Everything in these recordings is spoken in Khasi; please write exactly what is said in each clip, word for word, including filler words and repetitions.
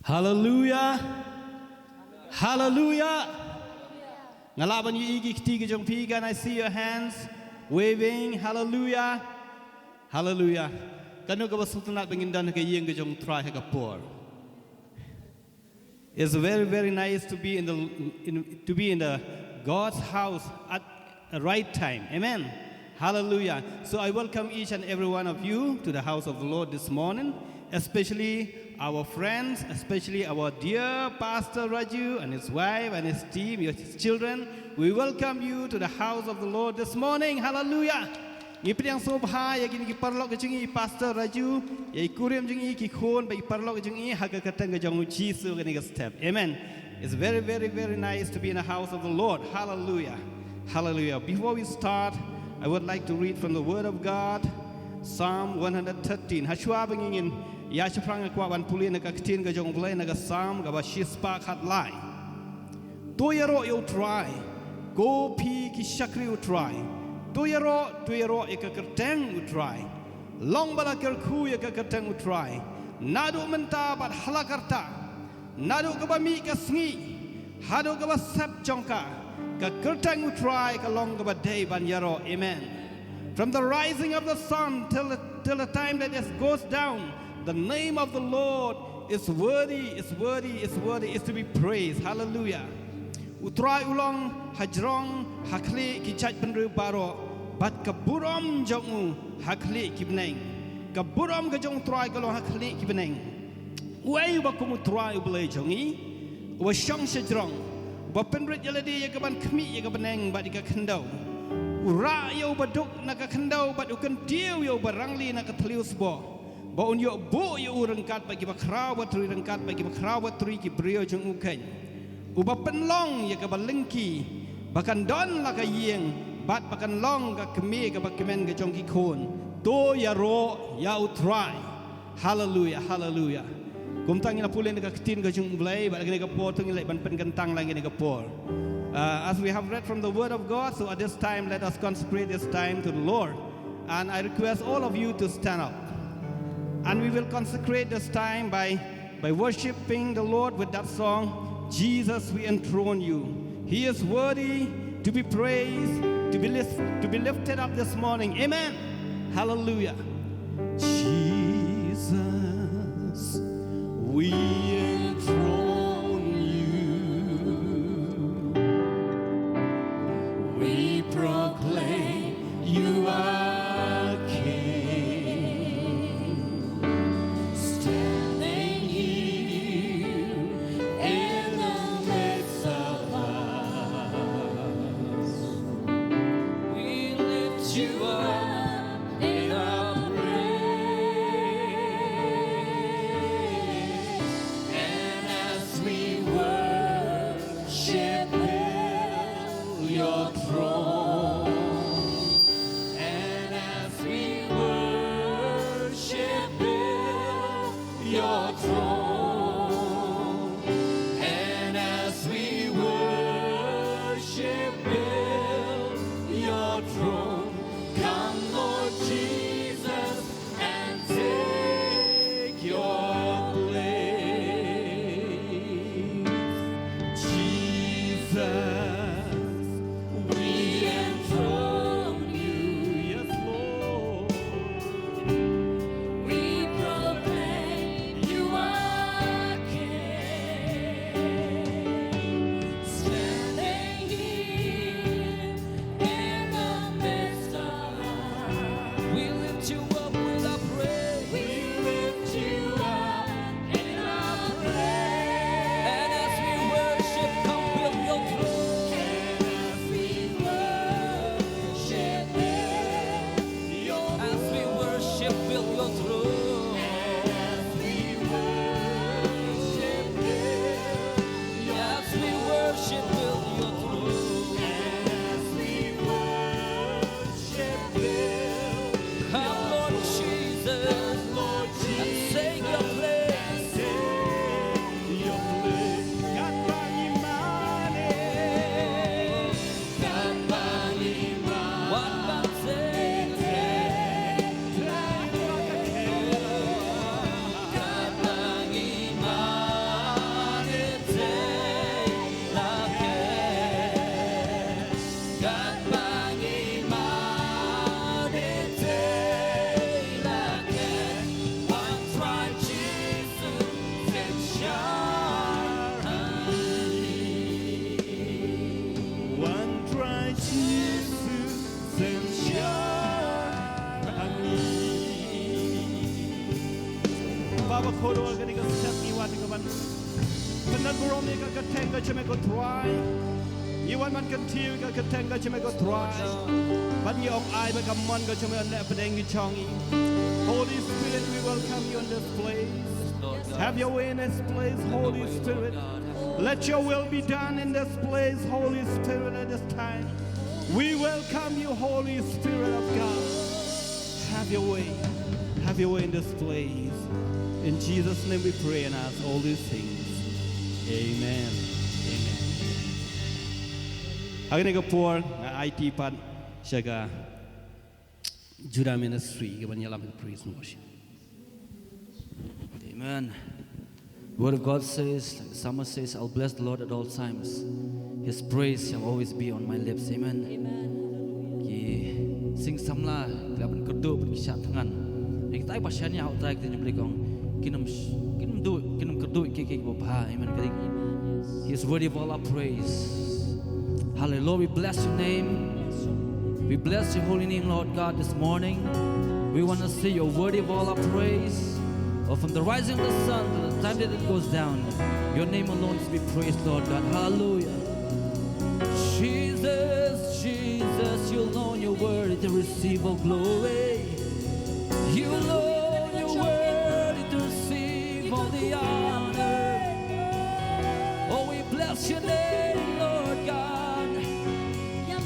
Hallelujah. Hallelujah. Nga lah ban ïohi ki kti ki jong phi, can I see your hands waving? Hallelujah. Hallelujah. Kano kaba sngewtynnat ba ngin don ha ka ïing ka jong U Trai ha ka por. It's very, very nice to be in the in, to be in the God's house at the right time. Amen. Hallelujah. So I welcome each and every one of you to the house of the Lord this morning, especially our friends, especially our dear Pastor Raju and his wife and his team, your children. We welcome you to the house of the Lord this morning. Hallelujah. Ngi pdiang sngewbha ïa kine ki paralok ki jong ngi, Pastor Raju, ïa i kurim jong ngi, ki khun bad i paralok ki jong ngi ha ka kyrteng ka jong U Jisu kane ka step. Amen. It's very, very, very nice to be in the house of the Lord. Hallelujah. Hallelujah. Before we start, I would like to read from the Word of God, Psalm one hundred thirteen. Hashwa ba ngin ïa shaphrang, nga kwah ban pule na ka ktien ka jong U Blei na ka Psalm kaba shispah khatlai. To ïaroh ïa U Trai, ko phi ki shakri U Trai. To ïaroh, to ïaroh ïa ka kyrteng U Trai. Long ba la kyrkhu ïa ka kyrteng U Trai. Naduh mynta bad hala karta. Naduh kaba mih ka sngi haduh kaba sep jong ka, ka kyrteng U Trai ka long kaba dei ban ïaroh. Amen. From the rising of the sun till the, till the time that it goes down, the name of the Lord is worthy, is worthy, is worthy, is to be praised. Hallelujah. U Trai u long hajrong ha khlieh ki jaitbynriew baroh, bad ka burom jong u ha khlieh ki bneng. Ka burom ka jong U Trai ka long ha khlieh ki bneng. Uei uba kum U Trai U Blei jong ngi, uba shong shajrong, uba pynrit ïa lade ïa ka ban khmih ïa ka bneng bad ïa ka khyndew. U rah ïa uba duk na ka khyndew bad u kyntiew ïa uba rangli na ka thliew sboh. Ba un ïoh buh ïa u ryngkat bad kiba khraw ba trui, ryngkat bad kiba khraw ba trui ki briew jong u khein. Uba pynlong ïa kaba lyngkhi ba kan don la ka ïing bad ba kan long ka kmie kaba kmen ka jong ki khun. To ïaroh ïa U Trai. Hallelujah, hallelujah. Kumta ngin ïa pule na ka ktien ka jong U Blei bad kane ka por to ngin leit ban pynkyntang lang kane ka por. Uh, as we have read from the Word of God, so at this time let us consecrate this time to the Lord. And I request all of you to stand up. And we will consecrate this time by, by worshiping the Lord with that song, Jesus, we enthrone you. He is worthy to be praised, to be, lis- to be lifted up this morning. Amen. Hallelujah. Jesus, we enthrone you. We proclaim you are King. Standing here in the midst of us, we lift you up in our praise. Khadduh kane ka step ngi wan ka ban pyndonkam ïa ka kyrteng ka jong me ko Trai. Ngi wan ban kyntiew ïa ka kyrteng ka jong me ko Trai. Bad ngi ong ai ba ka mon ka jong me un leh pdeng ki jong ngi. Holy Spirit, we welcome you in this place. Have your way in this place, Holy Spirit. Let your will be done in this place, Holy Spirit, at this time. We welcome you, Holy Spirit of God. Have your way. Have your way in this place. In Jesus' name we pray and ask all these things. Amen. Amen. Ha kane ka por nga aiti pat sha ka Judah Ministry ka ban ïalam praise and worship. Amen. Word of God says, like the psalmist says, "I'll bless the Lord at all times. His praise shall always be on my lips." Amen. Amen. Ki sing samla ki la ban kyrduh bad ki shah thngan. Ïa kitai ba shaniah ha u Trai ki tynjuh blik ong kin ym sh-, kin ym duh, kin ym kyrduh ïa ki, ki ba bha. Amen. Ka dei. He is worthy of all our praise. Hallelujah. Lord, we bless your name. We bless your holy name, Lord God, this morning. We want to say you're worthy of all our praise. Oh, from the rising of the sun to the time that it goes down, your name alone is to be praised, Lord God. Hallelujah. Jesus, Jesus, you alone you're worthy to receive all glory. You alone you're worthy to receive all the honor. Oh, we bless your name, Lord God.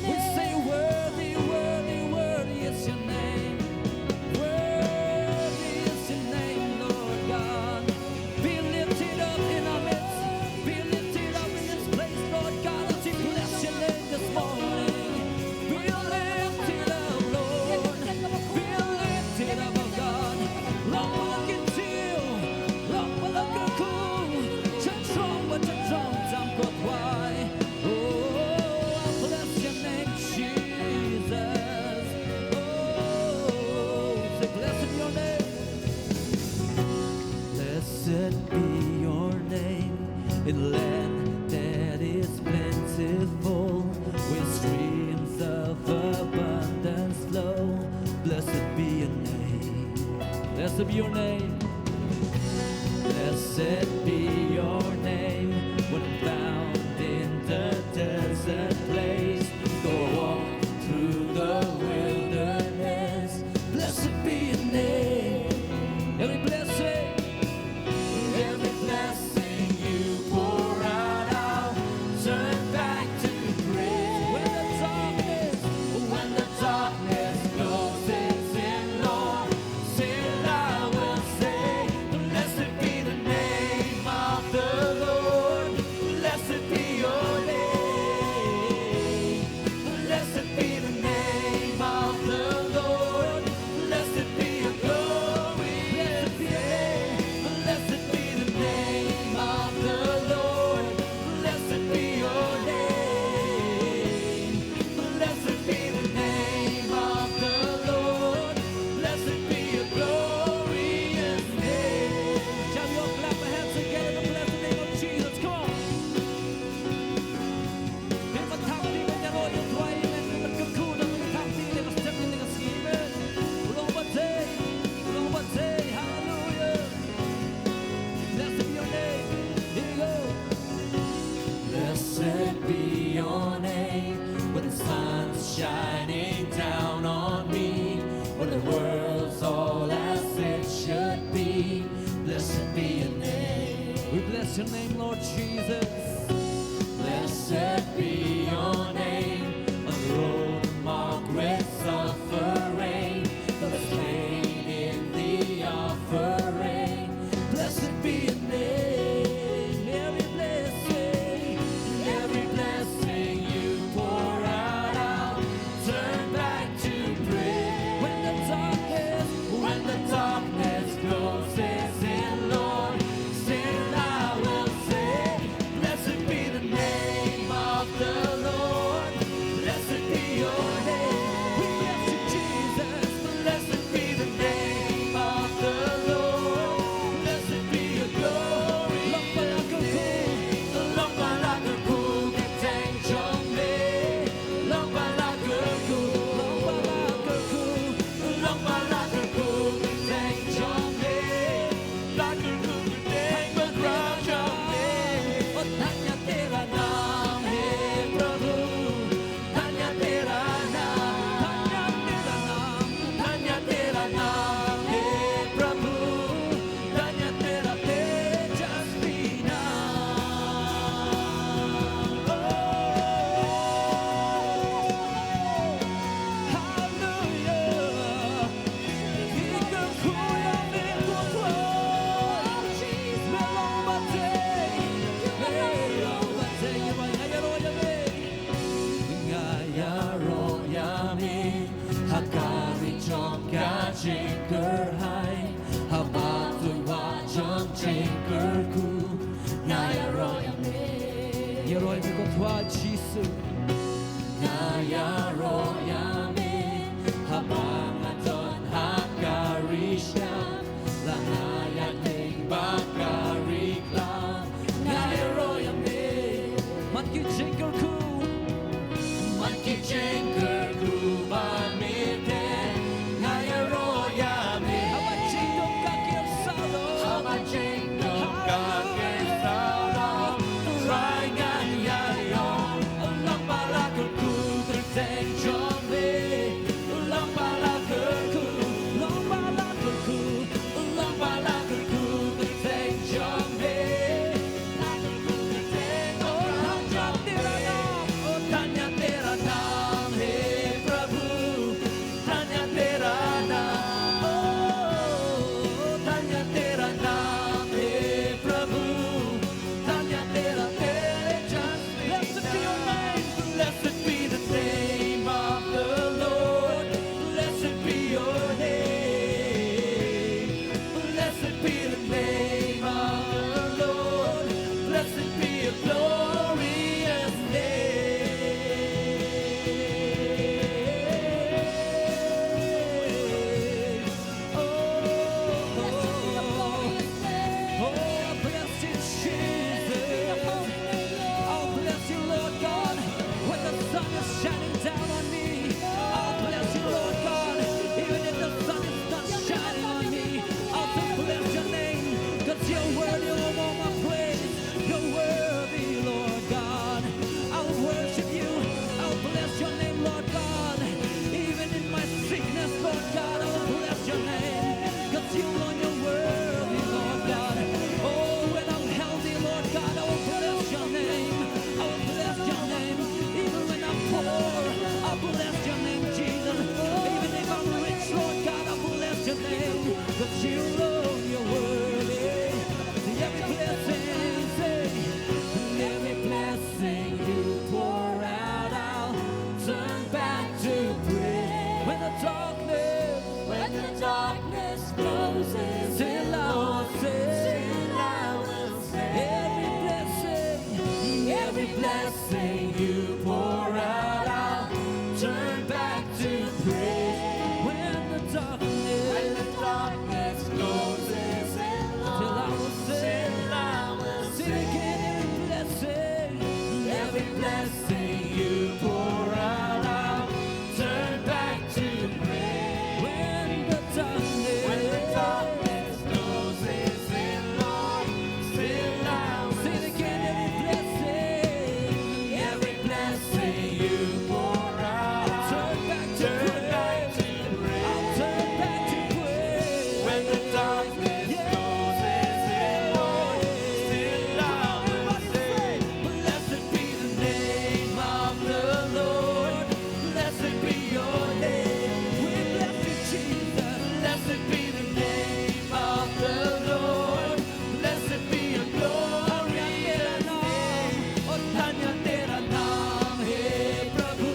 We say, "Worthy, worthy, worthy is your name. Worthy is your name, Lord God." Be lifted up in our midst. Be lifted up in this place, Lord God, as we bless your name this morning. Be lifted up, Lord. Be lifted up, oh God. Long walk into you. Long walk into you. Cha trong wa cha trong jam kot wai. Oh, I bless your name, Jesus. Oh, say, "Blessed be your name." Blessed be your name in land that is plentiful, where streams of abundance flow. Blessed be your name. Blessed be your name. Blessed be your name when I'm found in the desert place. Though I walk through the wilderness, blessed be your name. Every blessing, every blessing you pour out, I'll turn back to praise. When the darkness, when the darkness closes in, Lord, still I will say, "Blessed be the name of the Lord. Blessed be your name. Blessed be the name of the Lord. Blessed be your glorious name. Blessed be the name of the Lord. Blessed be your name. Blessed be the name of the Lord. Blessed be your glorious name." Shall we all clap our hands together to bless the name of Jesus? Come on. Hallelujah. Blessed be your name. Here we go. Blessed be your name when the sun's shining down on me, when the world's all as it should be. Blessed be your name. We bless your name, Lord Jesus. Blessed be your name on the road marked with suffering, for the slain in the offering. Blessed be your name. Every blessing, every blessing you pour out, I'll turn back to praise. When the darkness, when the darkness closes in, Lord, still I will say, "Blessed be the name of the Lord." Ïaroh ïa me ko Trai Jisu. Nga ïaroh ïa me haba nga don ha ka rishngiang, la nga ïaid lyngba ka ri khlaw. Nga ïaroh ïa me. Man ki jingkyrkhu, man ki jingkyrkhu ba me teh, nga ïaroh ïa me. Haba jingdum ka kyrsaw, haba jingdum ka kyrsaw, Trai ngan ïaroh. Long ba la kyrkhu kyrteng jong me. Long ba la kyrkhu, long ba la kyrkhu, long ba la kyrkhu kyrteng jong me. Oh, धन्य तेरा नाम, oh, धन्य तेरा नाम हे प्रभु। धन्य तेरा नाम, ओ, धन्य तेरा नाम हे प्रभु। धन्य तेरा तेजस्वी नाम। Blessed be your name. Blessed be the name of the Lord. Blessed be your name. Blessed be the name of the Lord. Blessed be your glorious name. Oh, oh, oh, blessed Jesus. I'll bless you, Lord God, when the sun is shining down on me. I'll bless you, Lord God, even if the sun is not shining on me. I'll still bless your name, 'cause you're worthy of all my praise. You're worthy, Lord God. I'll worship you. I'll bless your name, Lord God. Even in my sickness, Lord God, I will bless your name. 'Cause you alone, you're worthy, Lord God. Oh, when I'm healthy, Lord God, I will bless your name. I will bless your name. Even when I'm poor, I'll bless your name, Jesus. Even if I'm rich, Lord God, I'll bless your name. 'Cause you alone, you're worthy. Every blessing, say, every blessing you pour out, I'll turn back to praise. When the darkness, when the darkness closes, still I will sing, still I will sing. Every blessing, every blessing you pour out, I'll turn back to praise. When the darkness, when the darkness closes in, Lord, still I will sing, still I will sing. Sing again, every blessing, every blessing you pour out, I'll turn back to praise. When the darkness, when the darkness closes in, Lord, still I will sing. Sing again, every blessing, every blessing you pour out, I'll turn back to praise. I'll turn back to praise. When the darkness closes in, Lord, still I will sing. Blessed be the name of the Lord. Blessed be your name. We bless you, Jesus. Blessed be the name of the Lord. Blessed be your glorious name. Oh, धन्य तेरा नाम हे प्रभु।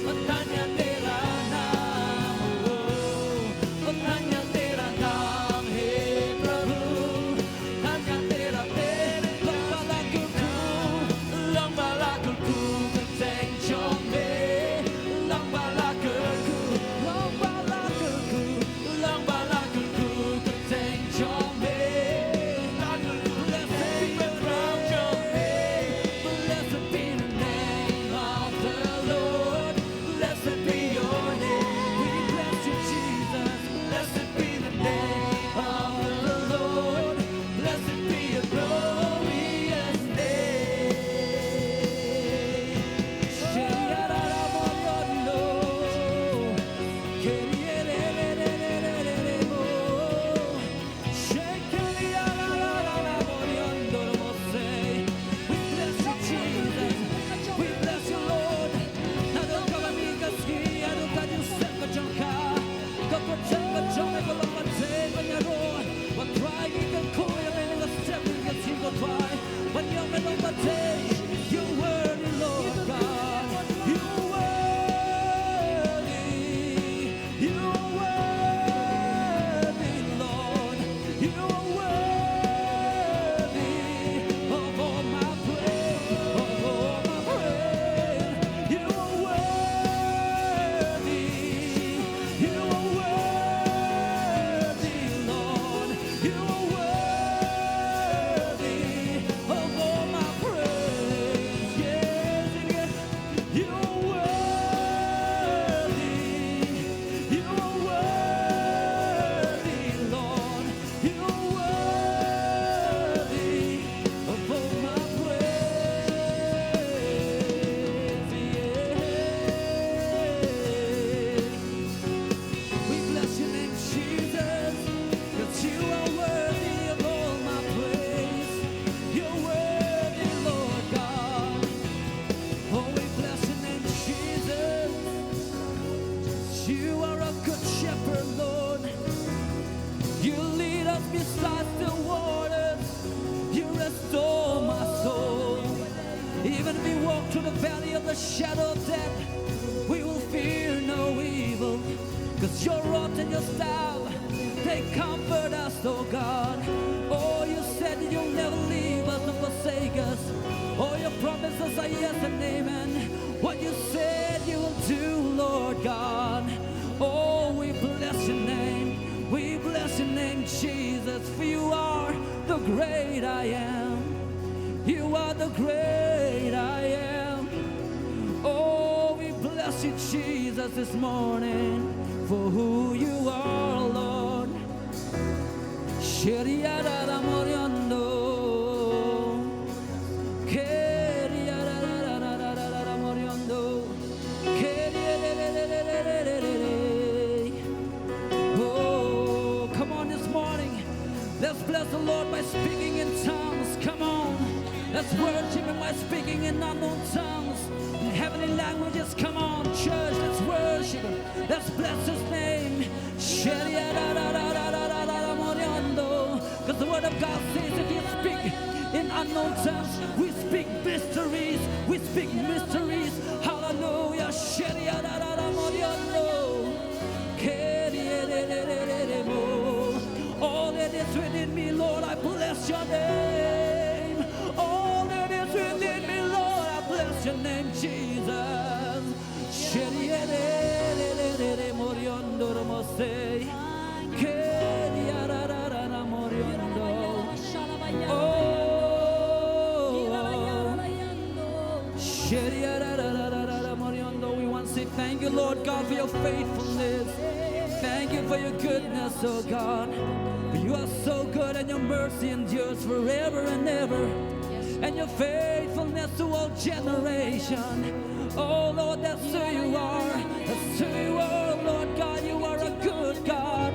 Oh, धन्य तेरा नाम, oh, oh, धन्य तेरा नाम हे प्रभु। धन्य तेरा, तेरे long ba la kyrkhu, long ba la kyrkhu kyrteng jong me. Long ba la kyrkhu, long ba la kyrkhu, long ba la kyrkhu kyrteng jong me. Blessed be your name. Blessed be the name of the Lord. Blessed be your name. We bless you, Jesus. Blessed be the name of the Lord. Blessed be your glorious name. We bless you, Jesus. We bless you, Lord. Naduh kaba mih ka sngi haduh ka jingïaseng ka jong ka, ka kyrteng ka jong me ka long ban tei ban ïaroh. Ko Trai, ngi kyrkhu ïa me ha kane ka step, ha kane ka sngi, ko Trai, ban ïoh me long ban tei. You're worthy, Lord God. You're worthy. You are worthy, Lord. You are worthy of all my praise, of through the valley of the shadow of death, we will fear no evil. 'Cause your rod and your staff, they comfort us, oh God. Oh, you said you'll never leave us nor forsake us. Oh, your promises are yes and amen. What you said you will do, Lord God. Oh, we bless your name. We bless your name, Jesus, for you are the great I am. You are the great I am. Oh, we bless you, Jesus, this morning for who you are, Lord. Sheriarara moriando. Keriarara moriando. Keriarara. Oh, come on this morning. Let's bless the Lord by speaking in tongues. Come on. Let's worship him by speaking in unknown tongues, in heavenly languages. Come on, church, let's worship him. Let's bless his name. Because the word of God says, if you speak in unknown tongues, we speak mysteries. We speak mysteries. Hallelujah. All that is within me, Lord, I bless your name. All that is within me, Lord, I bless your name, Jesus. Sheriere moriondoro mosei. Keriarara moriondoro. Oh. Sheriarara moriondoro. We want to say thank you, Lord God, for your faithfulness. Thank you for your goodness, oh God. For you are so good and your mercy endures forever and ever. And your faithfulness to all generation. Oh Lord, that's who you are. That's who you are, oh Lord God. You are a good God.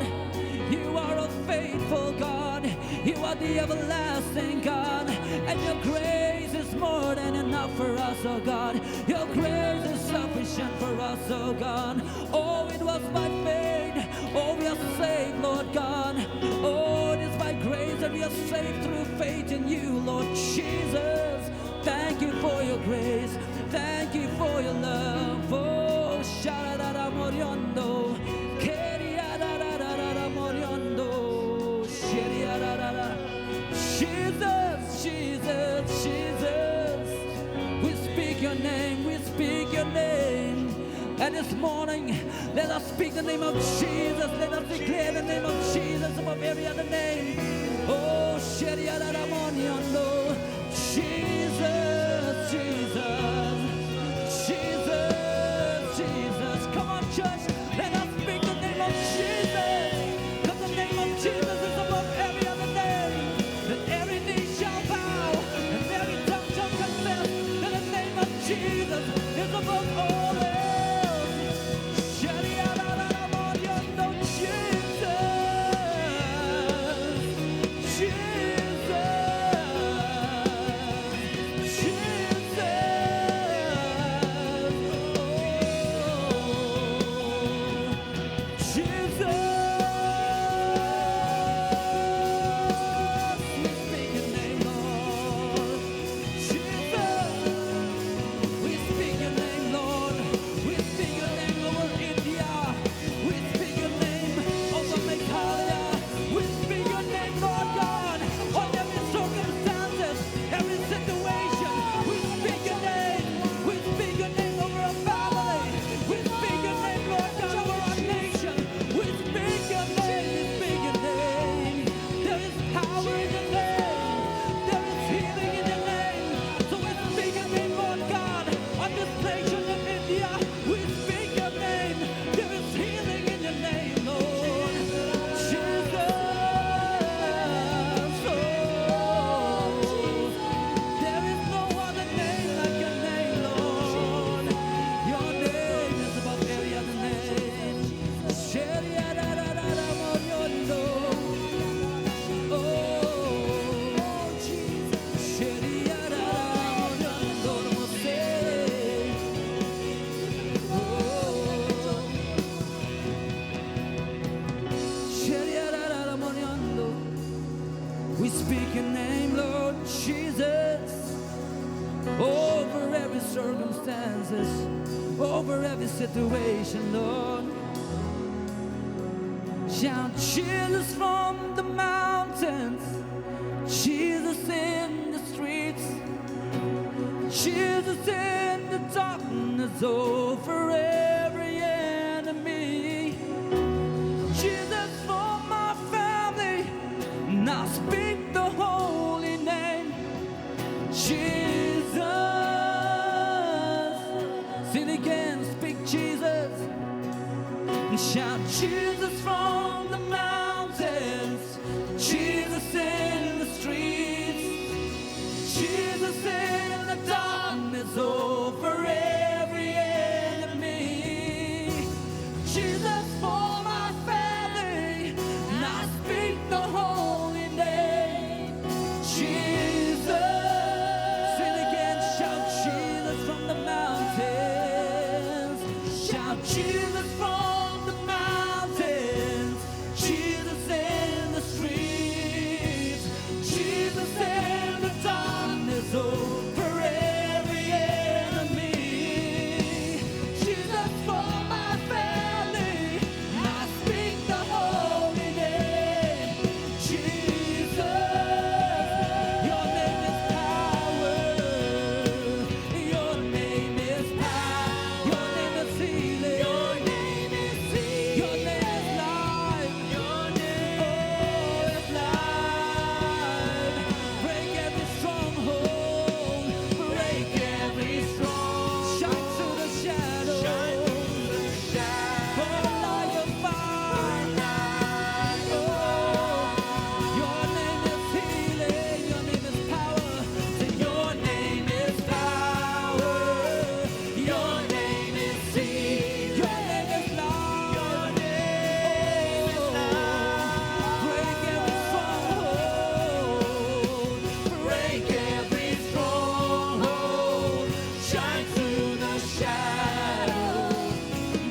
You are a faithful God. You are the everlasting God. And your grace is more than enough for us, oh God. Your grace is sufficient for us, oh God. Oh, it was by faith. Oh, we are saved, Lord God. Oh, it is by grace that we are saved through faith in you, Lord Jesus. Thank you for your grace. Thank you for your love. Oh, shararara moriondo. Keriararara moriondo. Sheriarara. Jesus, Jesus, Jesus. We speak your name. We speak your name. And this morning, let us speak the name of Jesus. Let us declare the name of Jesus above every other name. Oh, sheriarara moriondo. Jesus, Jesus, Jesus, Jesus. Come on, church. Let us speak the name of Jesus. 'Cause the name of Jesus is above every other name. That every knee shall bow and every tongue shall confess that the name of Jesus is above all else. Shariarararamariondo, Jesus. Jesus. circumstances, over every situation, Lord. Shout Jesus from the mountains, Jesus in the streets, Jesus in the darkness over every enemy. Jesus for my family, and I speak the holy name, Jesus. Sing again, speak Jesus. And shout Jesus from the mountains, Jesus in the streets, Jesus in the darkness over every enemy. Jesus for my family, and I speak the holy name, Jesus. Sing again, shout Jesus from the mountains. Shout Jesus from the mountains. Jesus in the streets. Jesus in the darkness over every enemy. Jesus for my family. I speak the holy name, Jesus. Your name is power. Your name is power. Your name is healing. Your name is healing. Your name is life. Your name is life. Break every stronghold. Break every stronghold. Shine through the shadow. Shine through the shadow. Burn like a fire. Burn like a fire. Your name is healing. Your name is power. Say, your name is power. Your name is healing. Your name is life. Your name is life. Break every stronghold. Break every stronghold. Shine through the shadow.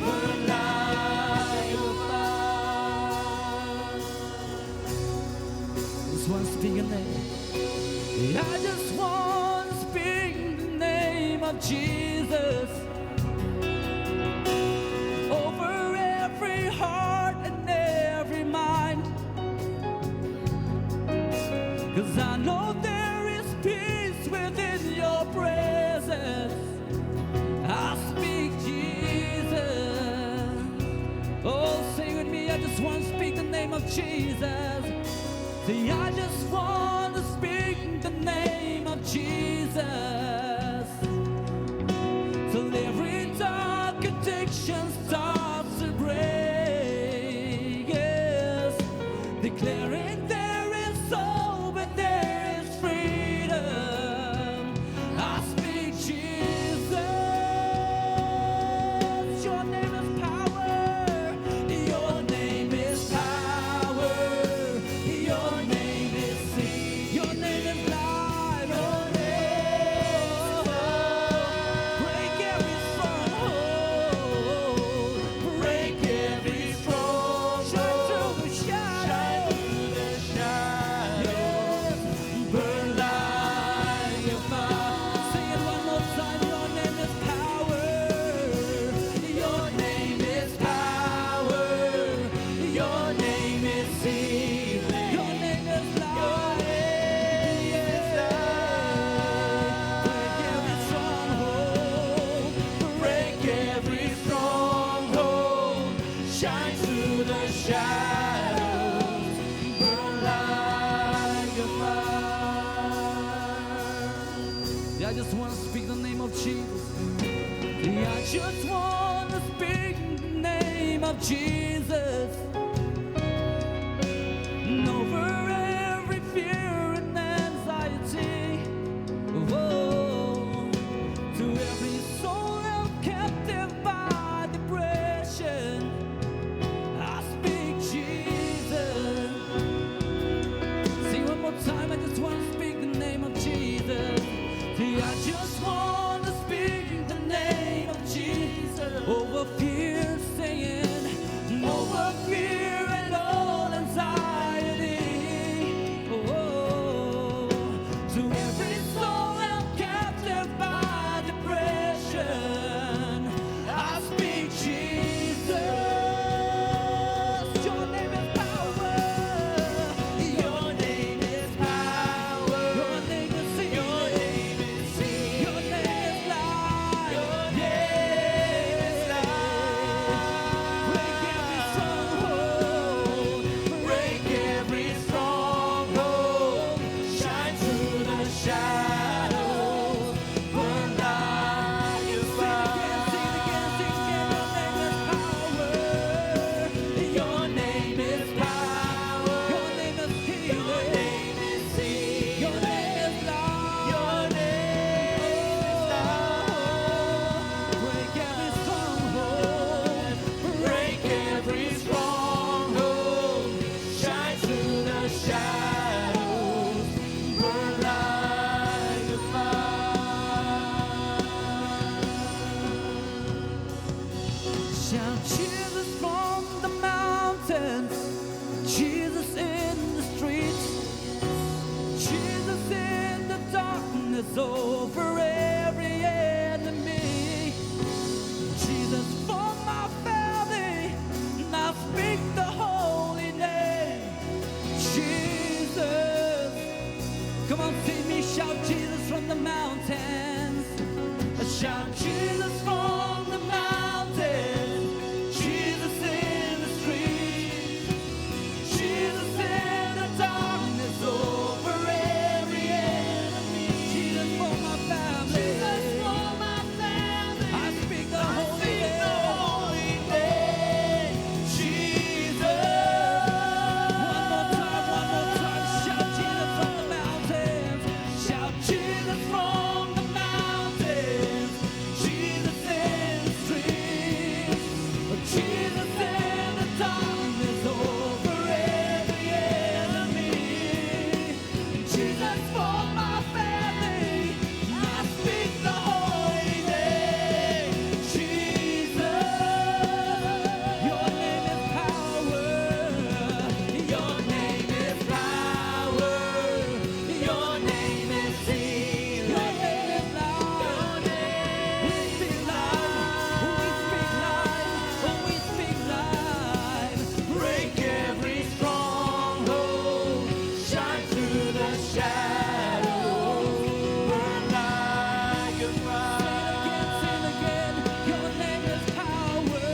Burn like a fire. Just wanna speak your name. I just wanna speak the name of Jesus over every heart and every mind. 'Cause I know there is peace within your presence. I speak Jesus. Oh, say with me, I just want to speak the name of Jesus. Say, I just want to speak the name of Jesus. Till every dark addiction starts to break. Yes, declaring there is hope and there is freedom. I speak Jesus. Your name is power. Your name is power. Your name is healing. Your name is life. Your name is love. Break every stronghold. Break every stronghold. Shine through the shadow. Shine through the shadow. Burn like a fire. Sing it one more time. Your name is power. Your name is power. Your name is healing. Your name is life. Your name is life. Break every stronghold. Break every stronghold. Shine through the shadows. Burn like a fire. Yeah, I just want to speak the name of Jesus. Yeah, I just want to speak the name of Jesus. And over every fear and anxiety. Oh, to every soul held captive by depression, I speak Jesus. See, one more time, I just want to speak the name of Jesus. See, I just want to speak the name of Jesus over fear, saying, over fear. Shout Jesus from the mountains, Jesus in the streets, Jesus in the darkness over every enemy. Jesus for my family. Jesus for my family. I speak the holy name. Jesus. One more time, one more time. Shout Jesus from the mountains. Shout Jesus from the mountains. Jesus in the streets. Jesus in the darkness over every enemy. Jesus for my family. I speak the holy name. Jesus. Your name is power. Your name is power. Your name is healing. Your name is life. Your name. We speak life. We speak life. We speak life. Break every stronghold. Shine through the shadows. Burn like a fire. Sing it again, sing it again. Your name is power.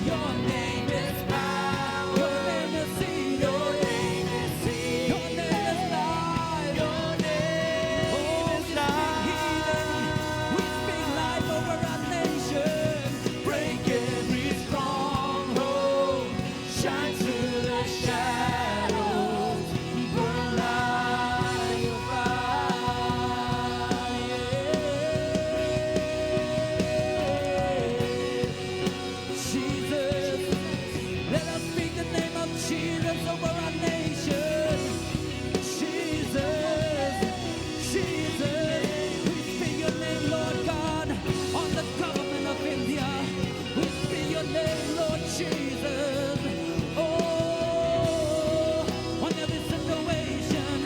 Your name is power. Your name is healing. Your name is healing. Your name is life. Your name is life. Oh, we speak healing. We speak life over our nation. Break every stronghold. Shine through the shadows. Burn like a fire. Jesus, let us speak the name of Jesus over our nation. Jesus, Jesus, we speak your name, Lord God, on the government of India. We speak your name, Lord Jesus. Oh, on every situation.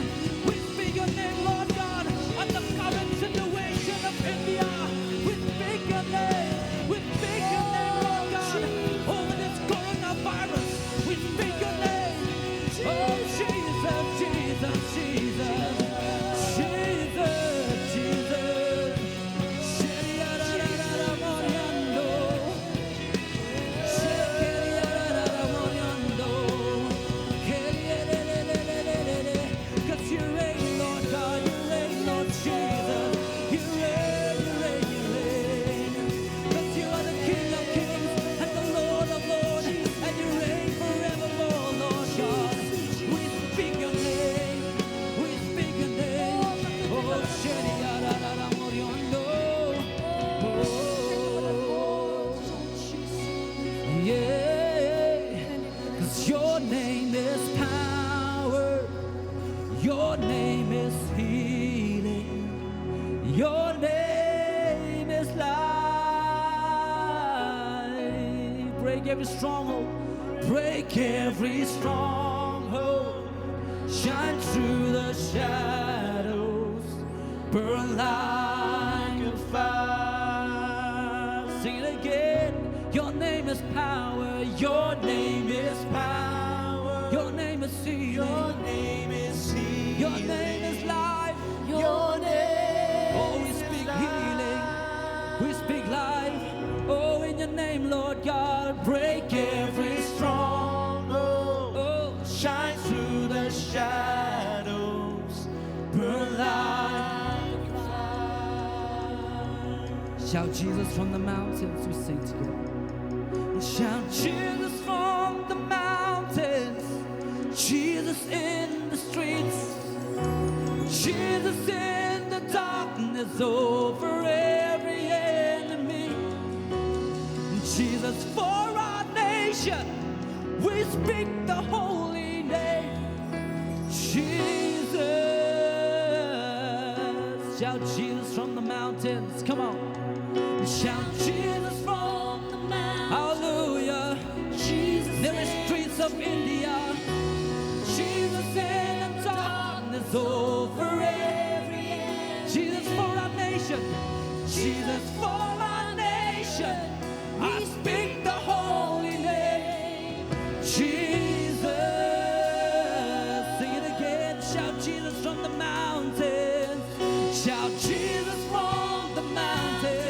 We speak your name, Lord God, on the current situation of India. We speak your name. We speak your name, Lord God, over this coronavirus. We speak your name. Oh, Jesus, Jesus, Jesus. Jesus, Jesus. Shediararara moriando. 'Cause you reign, Lord God, you reign, Lord Jesus. You reign, you reign, you reign. 'Cause you are the King of kings and the Lord of lords, and you reign forevermore, Lord God. We speak your name, we speak your name. Oh, shediararara moriando. Oh, yeah. 'Cause your name is power. Your name is healing. Your name is life. Break every stronghold. Break every stronghold. Shine through the shadows. Burn like a fire. Sing it again. Your name is power. Your name is power. Your name is healing. Your name is healing. Your name is life. Your name. Oh, we speak healing. We speak life. Oh, in your name, Lord God, break every stronghold. Oh, shine through the shadows. Burn like a fire. Shout Jesus from the mountains, we sing together. Shout Jesus from the mountains, Jesus in the streets, Jesus in the darkness over every enemy. Jesus for our nation, we speak the holy name. Jesus. Shout Jesus from the mountains. Come on. Shout Jesus from the mountains. Hallelujah. Jesus in the streets of India. Jesus in the darkness over every enemy. Jesus for our nation. Jesus for our nation. I speak the holy name, Jesus. Sing it again. Shout Jesus from the mountains. Shout Jesus from the mountains.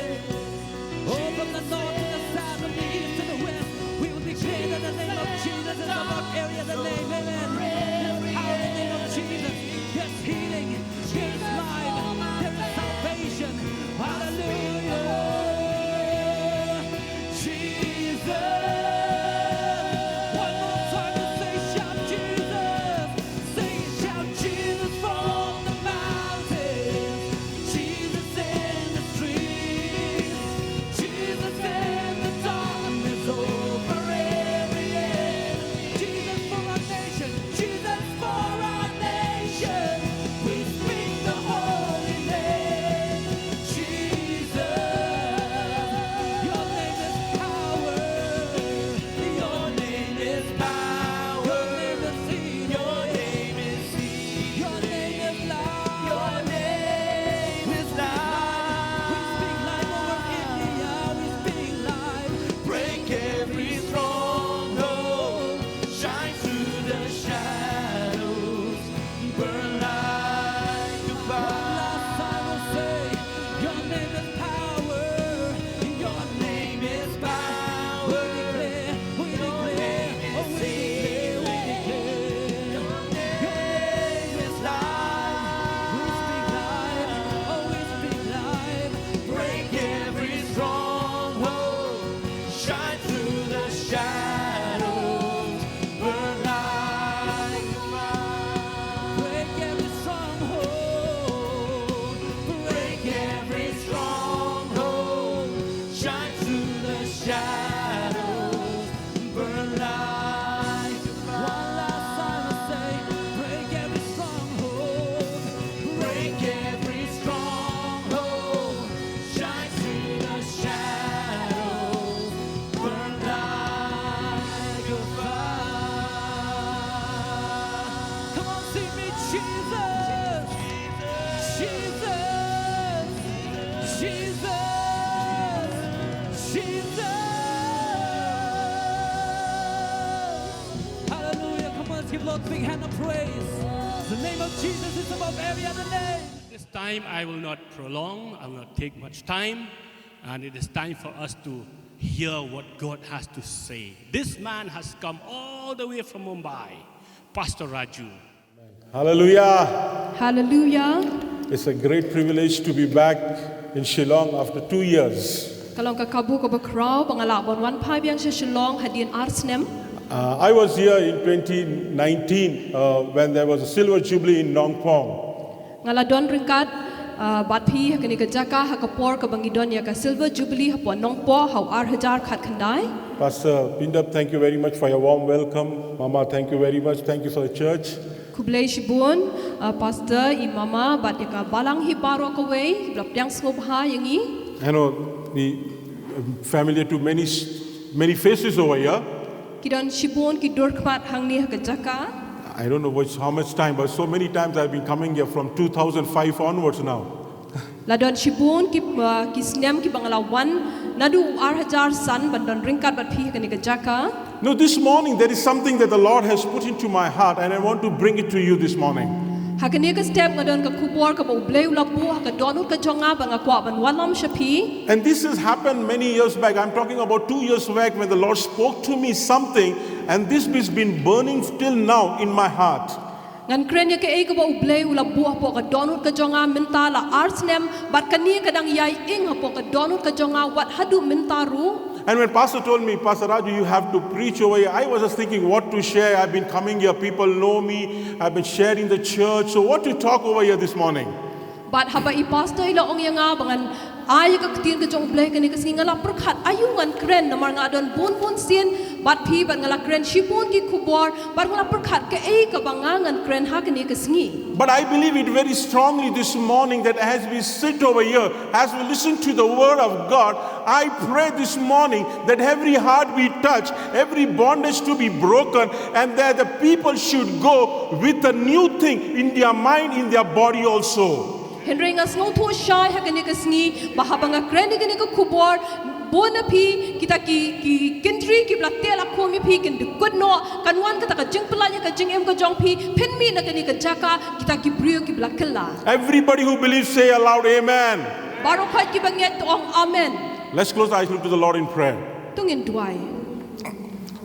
Give Lord big hand of praise. The name of Jesus is above every other name. This time I will not prolong, I will not take much time, and it is time for us to hear what God has to say. This man has come all the way from Mumbai, Pastor Raju. Hallelujah. Hallelujah. It's a great privilege to be back in Shillong after two years. Ka long ka kabu kaba khraw ba nga lah ban wan phai biang sha Shillong hadien ar snem. Uh, I was here in twenty nineteen, uh, when there was a silver jubilee in Nongpoh. Nga la don ryngkat, uh, bad phi ha kane ka jaka ha ka por kaba ngi don ïa ka silver jubilee hapoh Nongpoh ha u ar hajar khatkhyndai. Pastor Pindap, thank you very much for your warm welcome. Mama, thank you very much. Thank you for the church. Khublei shibun, uh, Pastor, i Mama, bad ïa ka balang hi baroh kawei, ba la pdiang sngewbha ïa ngi. I know the, um, familiar to many s-, many faces over here. Ki don shibun ki dur khmat hangne ha ka jaka. I don't know which, how much time, but so many times I've been coming here from two thousand five onwards now. La don shibun ki, uh, ki snem kiba nga la wan naduh u ar hajar san ban don ryngkat bad phi ha kane ka jaka. No, this morning there is something that the Lord has put into my heart, and I want to bring it to you this morning. Ha kane ka step nga don ka khubor kaba U Blei u la buh ha ka dohnud ka jong nga ba nga kwah ban wallam sha phi. And this has happened many years back. I'm talking about two years back when the Lord spoke to me something, and this has been burning till now in my heart. Ngan kren ïa kaei kaba U Blei u la buh hapoh ka dohnud ka jong nga mynta la ar snem, bad kane ka dang ïai ing hapoh ka dohnud ka jong nga wat haduh mynta ruh. And when Pastor told me, "Pastor Raju, you have to preach over here," I was just thinking what to share. I've been coming here, people know me, I've been sharing the church. So what to talk over here this morning? Bad haba i Pastor i la ong ïa nga ba ngan ai ïa ka ktien ka jong U Blei kane ka sngi, nga la pyrkhat aïu ngan kren, namar nga don bun bun sien bad phi, bad nga la kren shibun ki khubor, bad nga la pyrkhat kaei kaba nga ngan kren ha kane ka sngi. But I believe it very strongly this morning that as we sit over here, as we listen to the word of God, I pray this morning that every heart we touch, every bondage to be broken, and that the people should go with a new thing in their mind, in their body also. Hynrei nga sngewthuh shai ha kane ka sngi ba haba nga kren ïa kane ka khubor, bun na phi, kita ki, ki kynjri kiba la teh la khum ïa phi kin dkut noh, kan wan kata ka jingpyllait ïa ka jingim ka jong phi, phin mih na kane ka jaka kita ki briew kiba la kylla. Everybody who believes, say aloud, "Amen." Baroh khoit kiba ngeit to ong amen. Let's close our eyes, look to the Lord in prayer. To ngin duwai.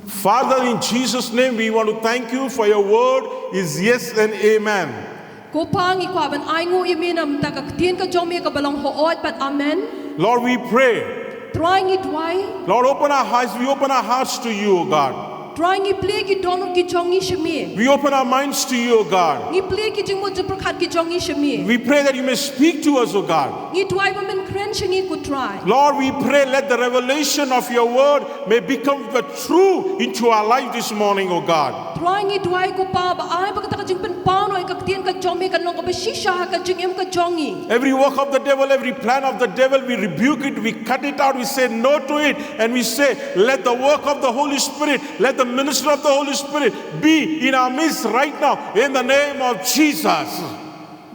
Father, in Jesus' name, we want to thank you for your word is yes and amen. Ko Pa, ngi kwah ban ainguh ïa me namar ka ktien ka jong me kaba long hooid bad amen. Lord, we pray. Trai, ngi duwai. Lord, open our eyes, we open our hearts to you, O God. Trai, ngi plie ki dohnud ki jong ngi sha me. We open our minds to you, O God. Ngi plie ki jingmut jingpyrkhat ki jong ngi sha me. We pray that you may speak to us, O God. Ngi duwai ba men kren sha ngi, ko Trai. Lord, we pray, let the revelation of your word may become the true into our life this morning, O God. Trai, ngi duwai, ko Pa, ba ai ba kata ka jingpynpaw noh ïa ka ktien ka jong me kan long kaba shisha ha ka jingim ka jong ngi. Every work of the devil, every plan of the devil, we rebuke it, we cut it out, we say no to it, and we say, "Let the work of the Holy Spirit, let the ministry of the Holy Spirit be in our midst right now, in the name of Jesus."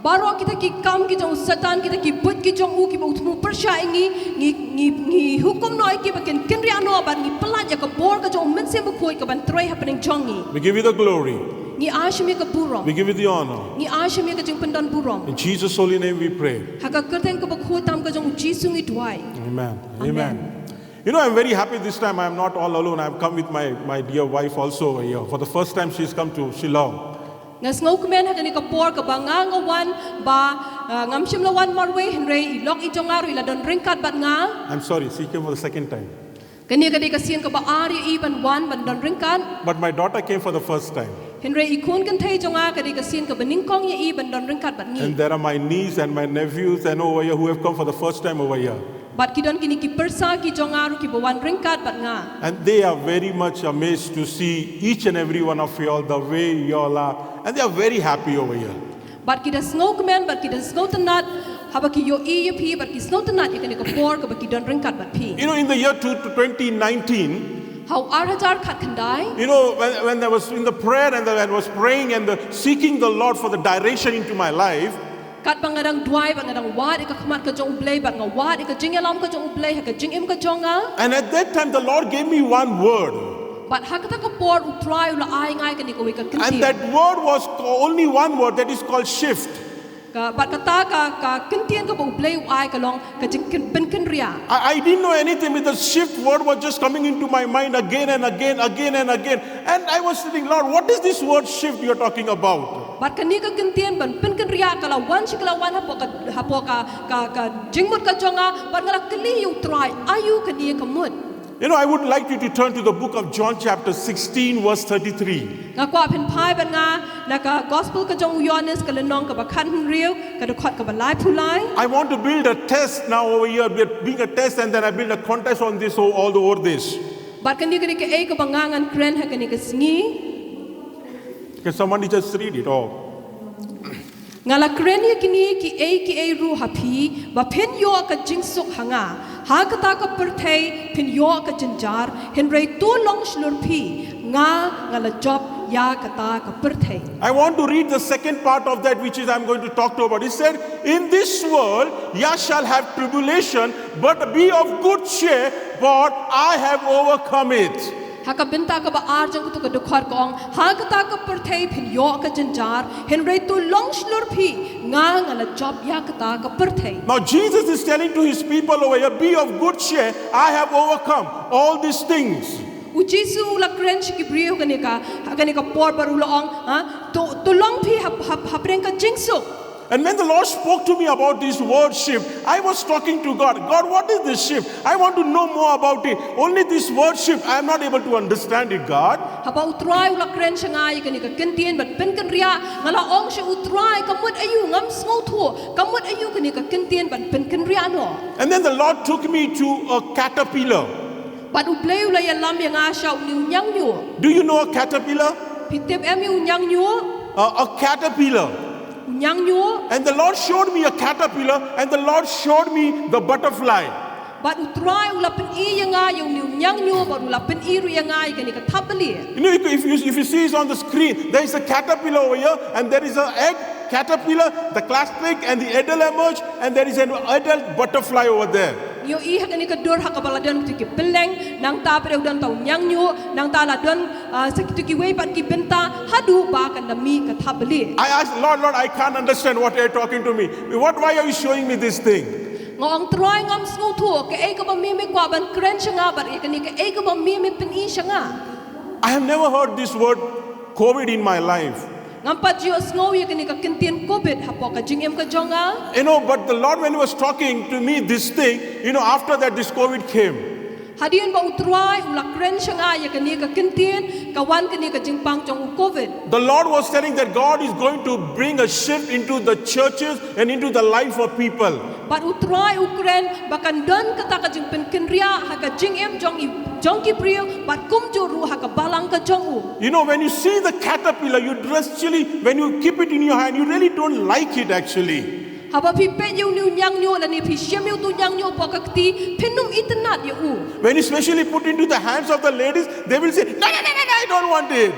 Baroh kita ki kam ki jong u Satan, kita ki buit ki jong u kiba u thmu pyrshah ïa ngi, ngi, ngi, ngi hukum noh ïa ki ba kin kynriah noh bad ngi pyllait ïa ka bor ka jong u Mynsiem Bakhuid ka ban trei hapdeng jong ngi. We give you the glory. Ngi ai sha me ka burom. We give you the honor. Ngi ai sha me ka jingpyndon burom. In Jesus' holy name we pray. Ha ka kyrteng kaba khuid tam ka jong u Jisu ngi duwai. Amen. Amen. Amen. You know, I'm very happy this time. I'm not all alone. I've come with my, my dear wife also over here. For the first time, she's come to Shillong. Nga sngewkmen ha kane ka por kaba nga nga wan ba, ah, ngam shym la wan marwei, hynrei i lok i jong nga ruh i la don ryngkat bad nga. I'm sorry, she came for the second time. Kane ka dei ka sien kaba ar ïa i ban wan ban don ryngkat. But my daughter came for the first time. Hynrei i khun kynthei jong nga ka dei ka sien kaba nyngkong ïa i ban don ryngkat bad ngi. And there are my niece and my nephews and over here who have come for the first time over here. Bad ki don kine ki pyrsa ki jong nga ruh kiba wan ryngkat bad nga. And they are very much amazed to see each and every one of you all, the way you all are. And they are very happy over here. Bad ki da sngewkmen, bad ki da sngewtynnat haba ki ïohi ïa phi, bad ki sngewtynnat ïa kane ka por kaba ki don ryngkat bad phi. You know, in the year two, twenty nineteen, ha u ar hajar khatkhyndai, you know, when, when I was in the prayer and I was praying and the, seeking the Lord for the direction into my life, katba nga dang duwai bad nga dang wad ïa ka khmat ka jong U Blei bad nga wad ïa ka jingïalam ka jong U Blei ha ka jingim ka jong nga. And at that time, the Lord gave me one word. Bad ha kata ka por U Trai u la ai ïa nga ïa kane kawei ka kyntien. And that word was only one word, that is called shift. Ka, bad kata ka, ka kyntien kaba U Blei u ai ka long ka jingpynkynriah. I, I didn't know anything because shift word was just coming into my mind again and again, again and again. And I was thinking, Lord, what is this word shift you're talking about? Bad kane ka kyntien ban pynkynriah ka la wan shi ka la wan hapoh ka, hapoh ka, ka, ka jingmut ka jong nga, bad nga la kylli ïa U Trai, aïu kane ka mut. You know, I would like you to turn to the book of John, chapter sixteen, verse thirty-three. Nga kwah phin phai bad nga na ka gospel ka jong u Ïoannis ka lynnong kaba khathynriew ka dkhot kaba laiphew lai. I want to build a test now over here, be- being a test, and then I build a contest on this, all over this. Bad kane kane kaei kaba nga ngan kren ha kane ka sngi. Can somebody just read it? Oh. Nga la kren ïa kine kiei kiei ruh ha phi ba phin ïoh ka jingsuk ha nga. Ha kata ka pyrthei phin ïoh ka jynjar, hynrei to long shlur phi, nga nga la jop ïa kata ka pyrthei. I want to read the second part of that which is I'm going to talk to about. He said, in this world ye shall have tribulation, but be of good cheer, for I have overcome it. Ha ka bynta kaba ar jong katu ka dkhot ka ong, ha kata ka pyrthei phin ïoh ka jynjar, hynrei to long shlur phi, nga nga la jop ïa kata ka pyrthei. Now Jesus is telling to his people over here, be of good cheer, I have overcome all these things. U Jisu u la kren sha ki briew kane ka, kane ka por bad u la ong, ha, to, to long phi hap, hap, hapdeng ka jingsuk. And when the Lord spoke to me about this word shift, I was talking to God. God, what is this shift? I want to know more about it. Only this word shift, I am not able to understand it, God. Haba U Trai u la kren sha nga ïa kane ka kyntien ban pynkynriah, nga la ong sha U Trai, ka mut aïu, ngam sngewthuh, ka mut aïu kane ka kyntien ban pynkynriah noh. And then the Lord took me to a caterpillar. Bad U Blei u la ïalam ïa nga sha une u ñiangñuh. Do you know a caterpillar? Phi tip em ïa u ñiangñuh? Uh, a caterpillar. U ñiangñuh. And the Lord showed me a caterpillar, and the Lord showed me the butterfly. Bad U Trai u la pyni ïa nga ïa une u ñiangñuh, bad u la pyni ruh ïa nga ïa kane ka thapbalieh. You know, if you, if you see it on the screen, there is a caterpillar over here, and there is an egg, caterpillar, the clasping and the adult emerge, and there is an adult butterfly over there. Ngi ïohi ha kane ka dur ha kaba la don kito ki pylleng, nangta pat u don uta u ñiangñuh, nangta la don, ah, sa kito kiwei pat ki bynta, haduh ba kan da mih ka thapbalieh. I asked, Lord, Lord, I can't understand what you're talking to me. What, why are you showing me this thing? Nga ong, Trai, ngam sngewthuh kaei kaba me me kwah ban kren sha nga bad ïa kane kaei kaba me me pyni sha nga. I have never heard this word COVID in my life. Ngam pat ju sngew ïa kane ka kyntien COVID hapoh ka jingim ka jong nga. You know, but the Lord, when He was talking to me this thing, you know, after that, this COVID came. Hadien ba U Trai u la kren sha nga ïa kane ka kyntien, ka wan kane ka jingpang jong u COVID. The Lord was telling that God is going to bring a shift into the churches and into the life of people. Bad U Trai u kren ba kan don kata ka jingpynkynriah ha ka jingim jong i, jong ki briew, bad kumjuh ruh ha ka balang ka jong u. You know, when you see the caterpillar, you drastically, when you keep it in your hand, you really don't like it actually. Haba phi peit ïa une u ñiangñuh lane phi shim ïa uto u ñiangñuh hapoh ka kti, phin ym itynnad ïa u. When you specially put into the hands of the ladies, they will say, no, no, no, no, no, I don't want it.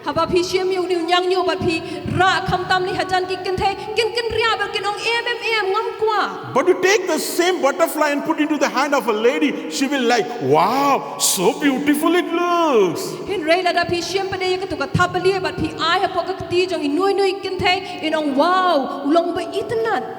Haba phi shim ïa une u ñiangñuh bad phi rah khamtam lei hajan ki kynthei, kin kynriah bad kin ong, em, em, em, ngam kwah. But you take the same butterfly and put into the hand of a lady, she will like, wow, so beautiful it looks. Hynrei lada phi shim pat ïa kato ka thapbalieh bad phi ai hapoh ka kti jong ino ino i kynthei, in ong, wow, u long ba itynnad.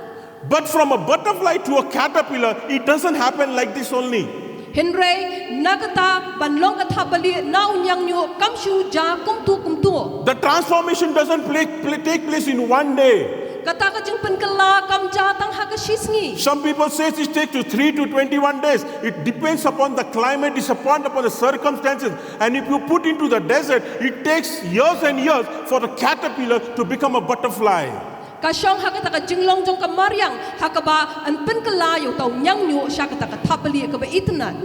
But from a butterfly to a caterpillar, it doesn't happen like this only. Hynrei na kata ban long ka thapbalieh na u ñiangñuh kam shu jia kumto kumto. The transformation doesn't play, play, take place in one day. Kata ka jingpynkylla kam jia tang ha ka shisngi. Some people says it takes to three to twenty-one days. It depends upon the climate, it depends upon the circumstances. And if you put into the desert, it takes years and years for the caterpillar to become a butterfly. Ka shong ha kata ka jinglong jong ka mariang ha kaba yn pynkylla ïa uta u ñiangñuh sha kata ka thapbalieh kaba itynnad.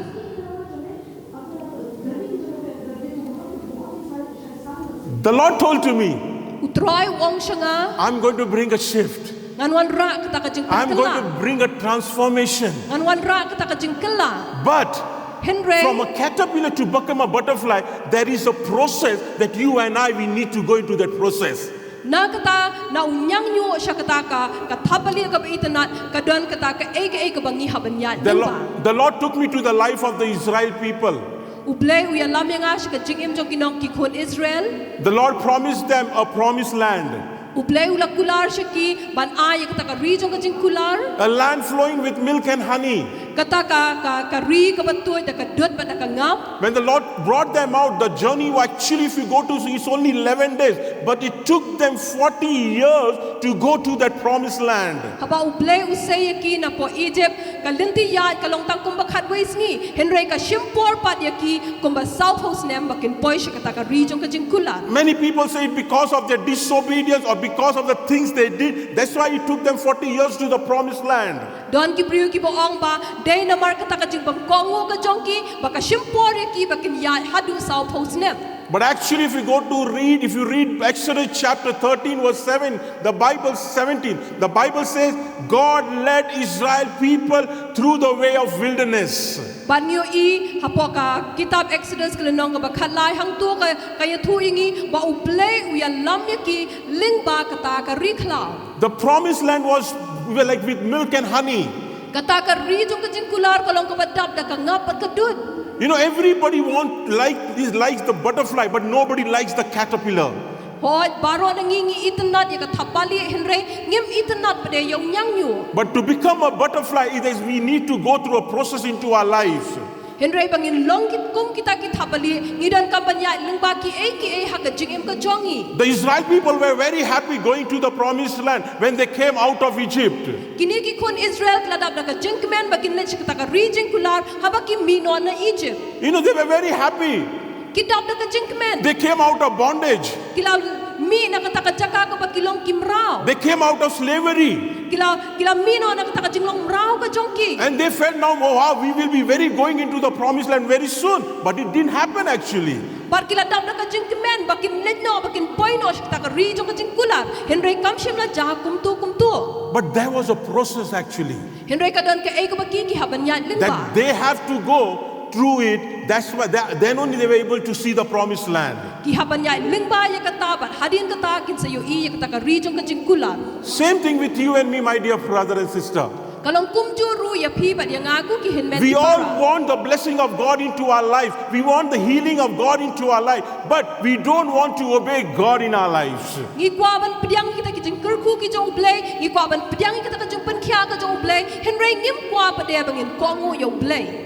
The Lord told to me, U Trai u ong sha nga, I'm going to bring a shift. Ngan wanrah kata ka jingpynkylla. I'm going to bring a transformation. Ngan wanrah kata ka jingkylla. But Hynrei from a caterpillar to become a butterfly, there is a process that you and I, we need to go into that process. Na kata, na u ñiangñuh sha kata ka, ka thapbalieh kaba itynnad, ka don kata kaei kaei kaba ngi hap ban ïaid lyngba. The Lord, the Lord took me to the life of the Israel people. U Blei u ïalam ïa nga sha ka jingim jong ki nong ki khun Israel. The Lord promised them a promised land, U Blei u la kular sha ki ban ai ïa kata ka ri jong ka jingkular. A land flowing with milk and honey. Kata ka, ka, ka ri kaba tuid da ka dud bad da ka ngap. When the Lord brought them out, the journey, actually, if you go to, it's only eleven days, but it took them forty years to go to that promised land. Haba U Blei u sei ïa ki napoh Egypt, ka lynti ïaid ka long tang kumba khatwei sngi, hynrei ka shim por pat ïa ki kumba sawphew snem ba kin poi sha kata ka ri jong ka jingkular. Many people say because of their disobedience or because of the things they did, that's why it took them forty years to the promised land. Don ki briew kiba ong ba dei namar kata ka jingpynkohnguh ka jong ki ba ka shim por ïa ki ba kin ïaid haduh sawphew snem. But actually, if you go to read, if you read Exodus chapter thirteen, verse seven, the Bible seventeen, the Bible says, God led Israel people through the way of wilderness. Bad ngi ïohi hapoh ka kitab Exodus ka lynnong kaba khatlai, hangto ka, ka ïathuh ïa ngi ba U Blei u ïalam ïa ki lyngba kata ka ri khlaw. The promised land was, we were like, with milk and honey. Kata ka ri jong ka jingkular ka long kaba dap da ka ngap bad ka dud. You know, everybody want like is likes the butterfly, but nobody likes the caterpillar. Hooid, baroh na ngi ngi itynnad ïa ka thapbalieh, hynrei ngim itynnad pat de ïa u ñiangñu. But to become a butterfly, it is we need to go through a process into our lives. Hynrei ba ngin long ki kum kita ki thapbalieh, ngi donkam ban ïaid lyngba kiei kiei ha ka jingim ka jong ngi. The Israel people were very happy going to the promised land when they came out of Egypt. Kine ki khun Israel ki la dap da ka jingkmen ba kin leit sha kata ka ri jingkular haba ki mih noh na Egypt. You know, they were very happy. Ki dap da ka jingkmen. They came out of bondage. Ki la mih na kata ka jaka kaba ki long ki mraw. They came out of slavery. Ki la, ki la mih noh na kata ka jinglong mraw ka jong ki. And they felt now, oh, wow, we will be very going into the promised land very soon. But it didn't happen actually. Bad ki la dap da ka jingkmen ba kin leit noh, ba kin poi noh sha kata ka ri jong ka jingkular. Hynrei kam shym la jia kumto kumto. But there was a process actually. Hynrei ka don kaei kaba ki, ki hap ban ïaid lyngba. That they have to go through it. That's why they, then only they were able to see the promised land. Ki hap ban ïaid lyngba ïa kata bad hadien kata kin sa ïohi ïa kata ka ri jong ka jingkular. Same thing with you and me, my dear brother and sister. Ka long kumjuh ruh ïa phi bad ïa nga ko ki hynmen ki para. We all want the blessing of God into our life. We want the healing of God into our life. But we don't want to obey God in our lives. Ngi kwah ban pdiang kita ki jingkyrkhu ki jong U Blei, ngi kwah ban pdiang kita ka jingpynkhia ka jong U Blei, hynrei ngim kwah pat de ba ngin kohnguh ïa U Blei.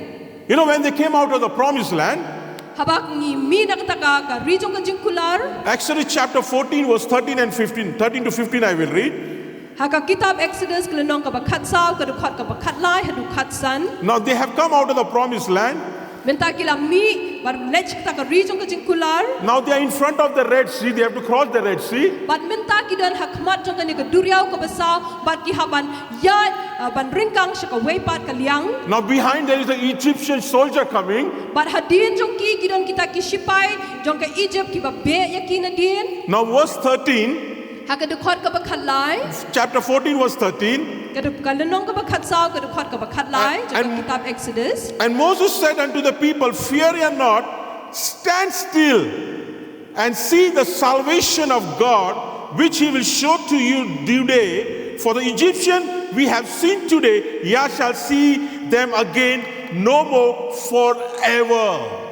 You know, when they came out of the promised land, Haba ngi mih na kata ka, ka ri jong ka jingkular. Exodus chapter fourteen, verse thirteen and fifteen. Thirteen to fifteen, I will read. Ha ka kitab Exodus ka lynnong kaba khatsaw, ka dkhot kaba khatlai haduh khatsan. Now they have come out of the promised land. Mynta ki la mih ban leit sha kata ka ri jong ka jingkular. Now they are in front of the Red Sea, they have to cross the Red Sea. Bad mynta ki don ha khmat jong kane ka duriaw kaba saw, bad ki hap ban ïaid, uh, ban ryngkang sha kawei pat ka liang. Now behind there is an Egyptian soldier coming. Bad hadien jong ki ki don kita ki shipai jong ka Egypt kiba beh ïa ki nadien. Now verse thirteen. Ha ka dkhot kaba khatlai. Chapter fourteen, verse thirteen. Ka dkhot, ka lynnong kaba khatsaw, ka dkhot kaba khatlai, jong ka kitab Exodus. And Moses said unto the people, Fear ye not, stand still and see the salvation of God, which he will show to you today. For the Egyptian we have seen today, ye shall see them again no more forever.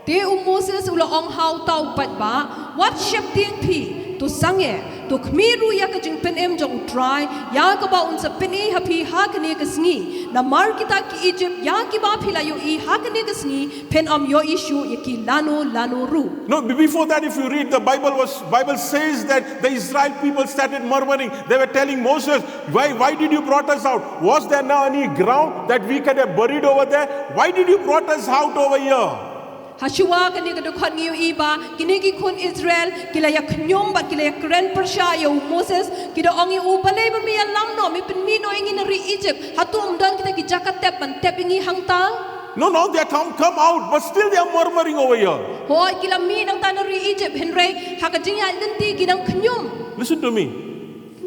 Te u Moses u la ong ha uta u paidbah, wat sheptieng phi, to sangeh, to khmih ruh ïa ka jingpynim jong U Trai, ïa kaba un sa pyni ha phi ha kane ka sngi. Namar kita ki Egypt ïa kiba phi la ïohi ha kane ka sngi, phin ym ïohi shuh ïa ki lano lano ruh. No, be- before that, if you read the Bible, was Bible says that the Israel people started murmuring. They were telling Moses, "Why, why did you brought us out? Was there now any ground that we could have buried over there? Why did you brought us out over here?" Ha shuwa kane ka dkhot ngi ïohi ba kine ki khun Israel ki la ïa khñium bad ki la ïa kren pyrshah ïa u Moses, ki da ong ïa u, balei ba me ïalam noh, me pynmih noh ïa ngi na ri Egypt, hato ym don kita ki jaka tep ban tep ïa ngi hangta? No, no, they come, come out, but still they are murmuring over here. Hooid, ki la mih nangta na ri Egypt, hynrei ha ka jingïaid lynti ki nang khñium. Listen to me.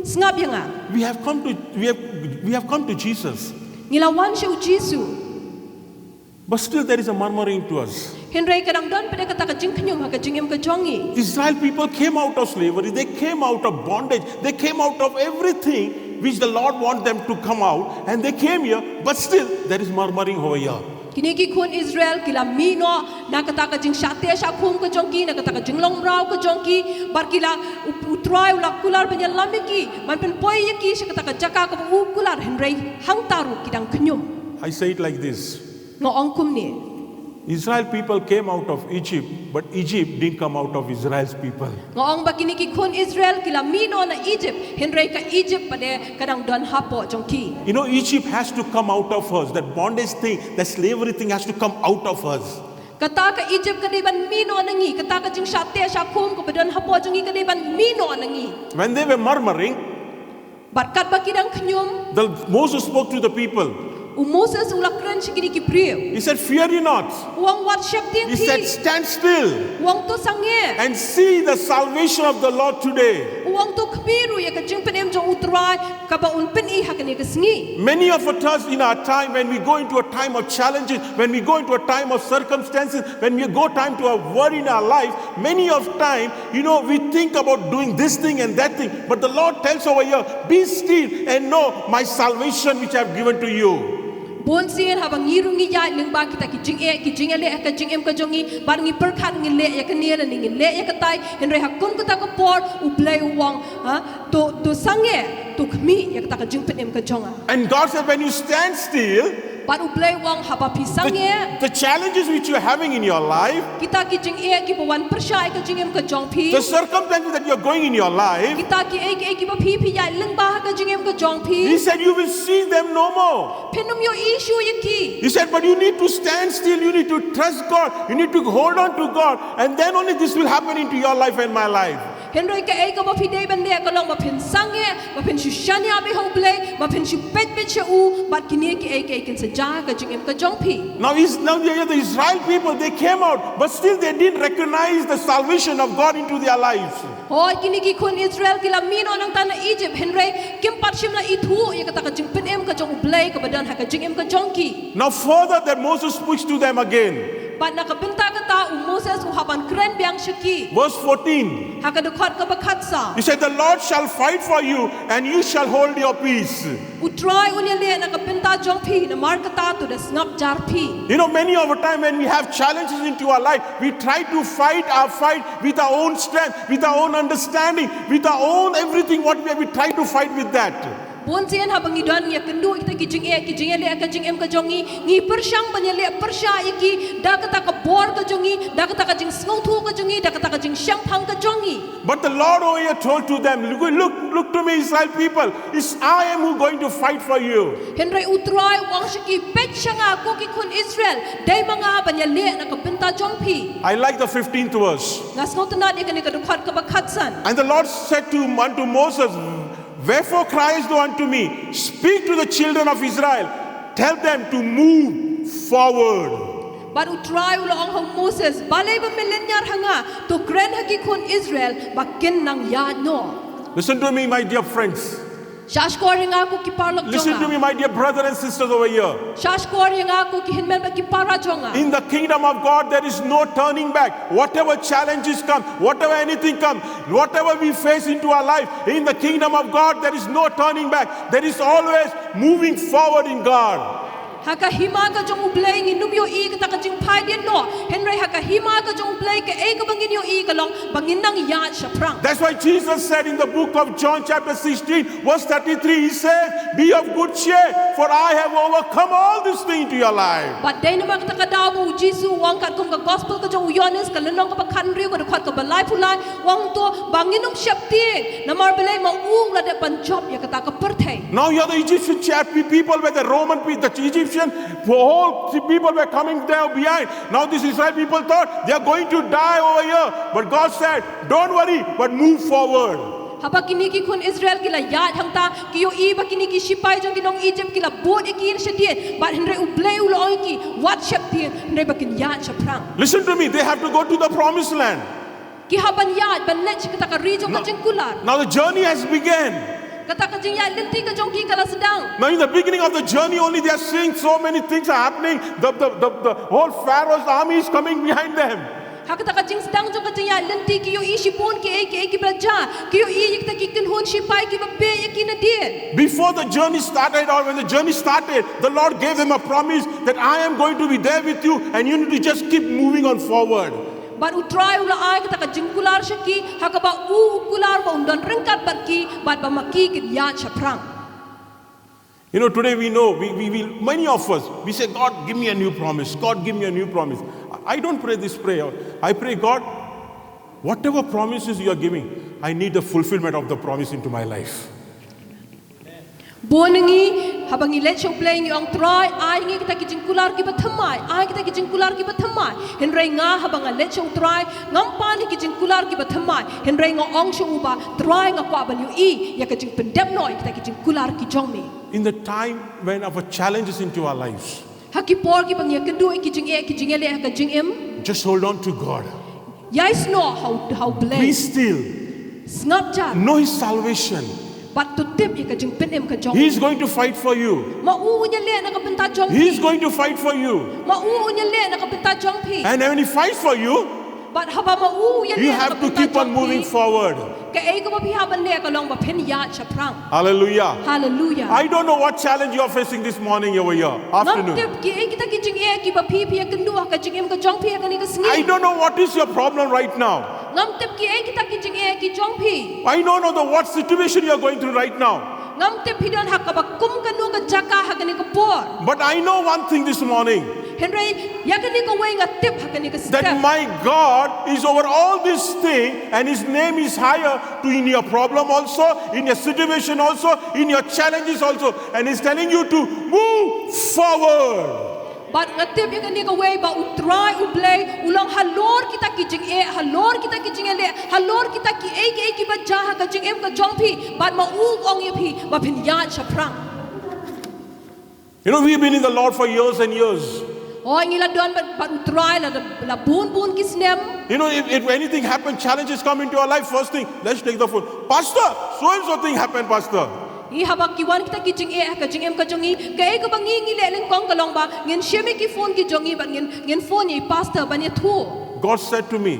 Sngap ïa nga. We have come to, we have, we have come to Jesus. Ngi la wan sha u Jisu. But still there is a murmuring to us. Hynrei ka dang don pat de kata ka jingkhñium ha ka jingim ka jong ngi. Israel people came out of slavery, they came out of bondage, they came out of everything which the Lord want them to come out, and they came here, but still there is murmuring over here. Kine ki khun Israel ki la mih noh na kata ka jingshah teh shah khum ka jong ki, na kata ka jinglong mraw ka jong ki, bad ki la u, u Trai u la kular ban ïalam ïa ki, ban pynpoi ïa ki sha kata ka jaka kaba u kular, hynrei hangta ruh ki dang khñium. I say it like this. Nga ong kumne. Israel people came out of Egypt, but Egypt didn't come out of Israel's people. Nga ong ba kine ki khun Israel ki la mih noh na Egypt, hynrei ka Egypt pat de ka dang don hapoh jong ki. You know, Egypt has to come out of us. That bondage thing, that slavery thing has to come out of us. Kata ka Egypt ka dei ban mih noh na ngi, kata ka jingshah teh shah khum kaba don hapoh jong ngi ka dei ban mih noh na ngi. When they were murmuring, bad katba ki dang khñium, the Moses spoke to the people. U Moses u la kren sha kine ki briew. He said, "Fear ye not." U ong, wat sheptieng phi. He said, "Stand still." U ong, to sangeh. And see the salvation of the Lord today. U ong, to khmih ruh ïa ka jingpynim jong u Trai kaba un pyni ha kane ka sngi. Many of us in our time, when we go into a time of challenges, when we go into a time of circumstances, when we go time to a worry in our life, many of time, you know, we think about doing this thing and that thing. But the Lord tells over here, "Be still and know my salvation which I have given to you." Bun sien haba ngi ruh ngi ïaid lyngba kita ki jingeh, ki jingeh leh ha ka jingim ka jong ngi, bad ngi pyrkhat ngi leh ïa kane lane ngi leh ïa katai, hynrei ha kum kata ka por, U Blei u ong, ha, to, to sangeh, to khmih ïa kata ka jingpynim ka jong nga. And God said, "When you stand still, Bad U Blei u ong, haba phi sangeh, the challenges which you are having in your life, kita ki jingeh kiba wan pyrshah ïa ka jingim ka jong phi, the circumstances that you are going in your life, kita kiei kiei kiba phi phi ïaid lyngba ha ka jingim ka jong phi." He said, "You will see them no more." Phin ym ïohi shuh ïa ki. He said, "But you need to stand still, you need to trust God, you need to hold on to God, and then only this will happen into your life and my life." Hynrei kaei kaba phi dei ban leh ka long ba phin sangeh, ba phin shu shaniah beit ha U Blei, ba phin shu peit beit sha u, bad kine kiei kiei kin sa jia ha ka jingim ka jong phi. Now, is, now the, the Israel people, they came out, but still they didn't recognize the salvation of God into their lives. Hooid, kine ki khun Israel ki la mih noh nangta na Egypt, hynrei kim pat shym la ithuh ïa kata ka jingpynim ka jong U Blei kaba don ha ka jingim ka jong ki. Now, further that Moses speaks to them again. Bad na ka bynta kata u Moses u hap ban kren biang sha ki. Verse fourteen. Ha ka dkhot kaba khatsaw. He said, "The Lord shall fight for you, and you shall hold your peace." U Trai un ïaleh na ka bynta jong phi, namar kata to da sngap jar phi. You know, many of the time when we have challenges into our life, we try to fight our fight with our own strength, with our own understanding, with our own everything, what we, we try to fight with that. Bun sien haba ngi don ngi ïakynduh kita ki jingeh, ki jingeh leh ka jingim ka jong ngi, ngi pyrshang ban ïaleh pyrshah ïa ki da kata ka bor ka jong ngi, da kata ka jingsngewthuh ka jong ngi, da kata ka jingshemphang ka jong ngi. But the Lord over here told to them, "Look, look, look to me, Israel people. It's I am who going to fight for you." Hynrei U Trai u ong sha ki, peit sha nga ko ki khun Israel, dei ma nga ban ïaleh na ka bynta jong phi. I like the fifteenth verse. Nga sngewtynnad ïa kane ka dkhot kaba khatsan. And the Lord said to, unto Moses, "Wherefore criest thou unto me? Speak to the children of Israel, tell them to move forward." Bad U Trai u la ong ha u Moses, balei ba me lynñiar ha nga, to kren ha ki khun Israel ba kin nang ïaid noh. Listen to me, my dear friends. Shahshkor ïa nga ko ki paralok jong nga. Listen to me, my dear brother and sisters over here. Shahshkor ïa nga ko ki hynmen bad ki para jong nga. In the kingdom of God, there is no turning back. Whatever challenges come, whatever anything come, whatever we face into our life, in the kingdom of God, there is no turning back. There is always moving forward in God. Ha ka hima ka jong U Blei ngin ym ïohi kata ka jingphai dien noh. Hynrei ha ka hima ka jong U Blei kaei kaba ngin ïohi ka long ba ngin nang ïaid shaphrang. That's why Jesus said in the book of John chapter sixteen, verse thirty-three, he says, "Be of good cheer, for I have overcome all this thing to your life." Bad dei namar kata ka daw ba U Jisu u ong katkum ka gospel ka jong u Ïoannis ka lynnong kaba khathynriew ka dkhot kaba laiphew lai, u ong to ba ngin ym sheptieng, namar balei ma u u la dep ban jop ïa kata ka pyrthei. Now here the Egyptian chap-, pe-, people were the Roman pe-, the Egyptian, the whole people were coming there behind. Now these Israel people thought they are going to die over here. But God said, "Don't worry, but move forward." Haba kine ki khun Israel ki la ïaid hangta, ki ïohi ba kine ki shipai jong ki nong Egypt ki la bud ïa ki shadien. Bad hynrei U Blei u la ong ïa ki, wat sheptieng, hynrei ba kin ïaid shaphrang. Listen to me, they have to go to the promised land. Ki hap ban ïaid ban leit sha kata ka ri jong ka jingkular. Now the journey has begun. Kata ka jingïaid lynti ka jong ki ka la sdang. Now in the beginning of the journey only they are seeing so many things are happening. The, the, the, the whole Pharaoh's army is coming behind them. Ha kata ka jingsdang jong ka jingïaid lynti ki ïohi shibun kiei kiei kiba la jia, ki ïohi ïa kita ki kynhun shipai kiba beh ïa ki nadien. Before the journey started, or when the journey started, the Lord gave them a promise that I am going to be there with you and you need to just keep moving on forward. Bad U Trai u la ai kata ka jingkular sha ki, ha kaba u u kular ba un don ryngkat bad ki, bad ba ma ki kin ïaid shaphrang. You know, today we know, we, we, we, many of us, we say, God, give me a new promise. God, give me a new promise. I don't pray this prayer. I pray, God, whatever promises you are giving, I need the fulfillment of the promise into my life. Bun ngi, haba ngi leit sha U Blei ngi ong, Trai, ai ngi kita ki jingkular kiba thymmai, ai kita ki jingkular kiba thymmai. Hynrei nga haba nga leit sha U Trai, ngam pan ïa ki jingkular kiba thymmai. Hynrei nga ong sha u ba, Trai, nga kwah ban ïohi ïa ka jingpyndep noh ïa kita ki jingkular ki jong me. In the time when our challenges into our lives, Ha ki por kiba ngi ïakynduh ïa ki jingeh ki jingïaleh ha ka jingim, just hold on to God. ïaisnoh ha U, ha U Blei. Be still. Sngap jar. Know His salvation. Bad to tip ïa ka jingpynim ka jong. He is going to fight for you. Ma u un ïaleh na ka bynta jong phi. He is going to fight for you. Ma u un ïaleh na ka bynta jong phi. And when He fights for you, Bad haba ma u u ïaleh you na ka have to bynta keep on jong moving phi, forward. kaei kaba phi hap ban leh ka long ba phin ïaid shaphrang. Hallelujah. Hallelujah. I don't know what challenge you are facing this morning over here, Ngam afternoon. tip kiei kita ki jingeh kiba phi phi ïakynduh ha ka jingim ka jong phi ha kane ka sngi. I don't know what is your problem right now. Ngam tip kiei kita ki jingeh ki jong phi. I don't know the what situation you are going through right now. Ngam tip phi don ha kaba kum kano ka jaka ha kane ka por. But I know one thing this morning, Hynrei ïa kane kawei nga tip ha kane ka step. that my God is over all this thing and His name is higher to in your problem also, in your situation also, in your challenges also. And He's telling you to move forward. Bad nga tip ïa kane kawei ba U Trai U Blei u long halor kita ki jingeh, halor kita ki jingeh leh, halor kita kiei kiei kiba jia ha ka jingim ka jong phi. Bad ma u u ong ïa phi ba phin ïaid shaphrang. You know, we've been in the Lord for years and years. Hooid, ngi la don bad, bad U Trai la, la bun bun ki snem. You know, if, if anything happens, challenges come into our life, first thing, let's take the phone. Pastor, so and so thing happened, Pastor. Ngi haba ki wan kita ki jingeh ha ka jingim ka jong ngi, kaei kaba ngi ngi leh lyngkong ka long ba ngin shim ïa ki phone ki jong ngi bad ngin, ngin phone ïa i pastor ban ïathuh. God said to me,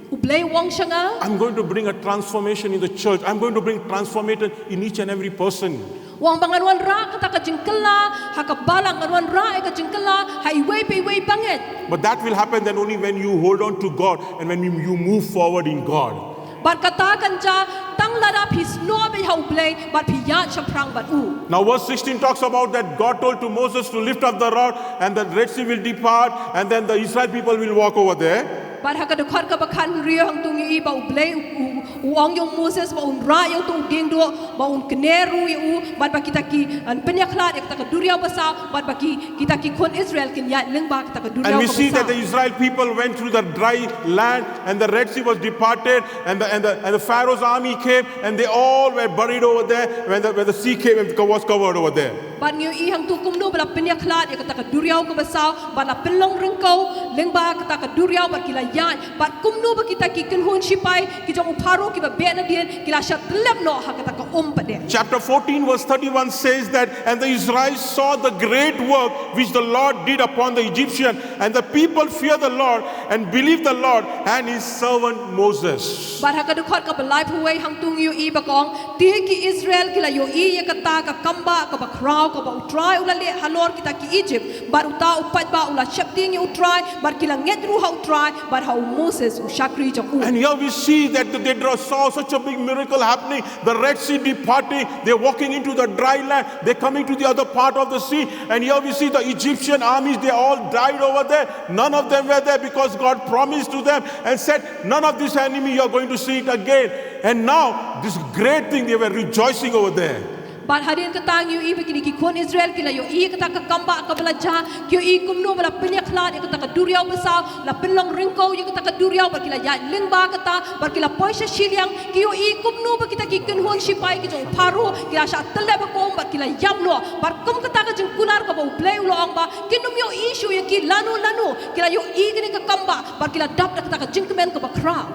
U Blei u ong sha nga. I'm going to bring a transformation in the church. I'm going to bring transformation in each and every person. U ong ba ngan wanrah kata ka jingkylla ha ka balang, ngan wanrah ïa ka jingkylla ha iwei pa iwei i bangeit. But that will happen then only when you hold on to God and when you, you move forward in God. Bad kata kan jia tang lada phi snoh beit ha U Blei bad phi ïaid shaphrang bad u. Now, verse sixteen talks about that God told to Moses to lift up the rod and the Red Sea will depart, and then the Israel people will walk over there. Bad ha ka dkhot kaba khathynriew hangto ngi ïohi ba U Blei u, u, u ong ïa u Moses ba un rah ïa uto u diengduh, ba un kner ruh ïa u, bad ba kita ki, yn pynïakhlad ïa kata ka duriaw basaw, bad ba ki, kita ki khun Israel kin ïaid lyngba kata ka duriaw kaba saw. And we see that the Israel people went through the dry land and the Red Sea was departed and the, and the, and the Pharaoh's army came and they all were buried over there when the, when the sea came and was covered over there. Bad ngi ïohi hangto kumno ba la pynïakhlad ïa kata ka duriaw kaba saw, bad la pynlong ryngkew lyngba kata ka duriaw bad ki la ïaid, bad kumno ba kita ki kynhun shipai ki jong u Pharaoh kiba beh nadien ki la shah tyllep noh ha kata ka um pat de. Chapter fourteen verse thirty-one says that, and the Israelites saw the great work which the Lord did upon the Egyptian, and the people feared the Lord and believed the Lord and his servant Moses. Bad ha ka dkhot kaba laiphew wei hangto ngi ïohi ba ka ong, te ki Israel ki la ïohi ïa kata ka kambah kaba khraw kaba U Trai u la leh halor kita ki Egypt, bad uta u paidbah u la sheptieng ïa U Trai, bad ki la ngeit ruh ha U Trai bad ha u Moses u shakri jong u. And here we see that they draw, saw such a big miracle happening, the Red Sea departing, they're walking into the dry land, they're coming to the other part of the sea, and here we see the Egyptian armies, they all died over there. None of them were there because God promised to them and said, none of this enemy, you're going to see it again. And now, this great thing, they were rejoicing over there. Bad hadien kata ngi ïohi ba kine ki khun Israel ki la ïohi ïa kata ka kambah kaba la jia, ki ïohi kumno ba la pynïakhlad ïa kata ka duriaw basaw, la pynlong ryngkew ïa kata ka duriaw bad ki la ïaid lyngba kata, bad ki la poi sha shiliang, ki ïohi kumno ba kita ki kynhun shipai ki jong u Pharaoh ki la shah tyllep ha ka um bad ki la ïap noh, bad kum kata ka jingkular kaba U Blei u la ong ba kin ym ïohi shuh ïa ki lano lano, ki la ïohi kane ka kambah bad ki la dap da kata ka jingkmen kaba khraw.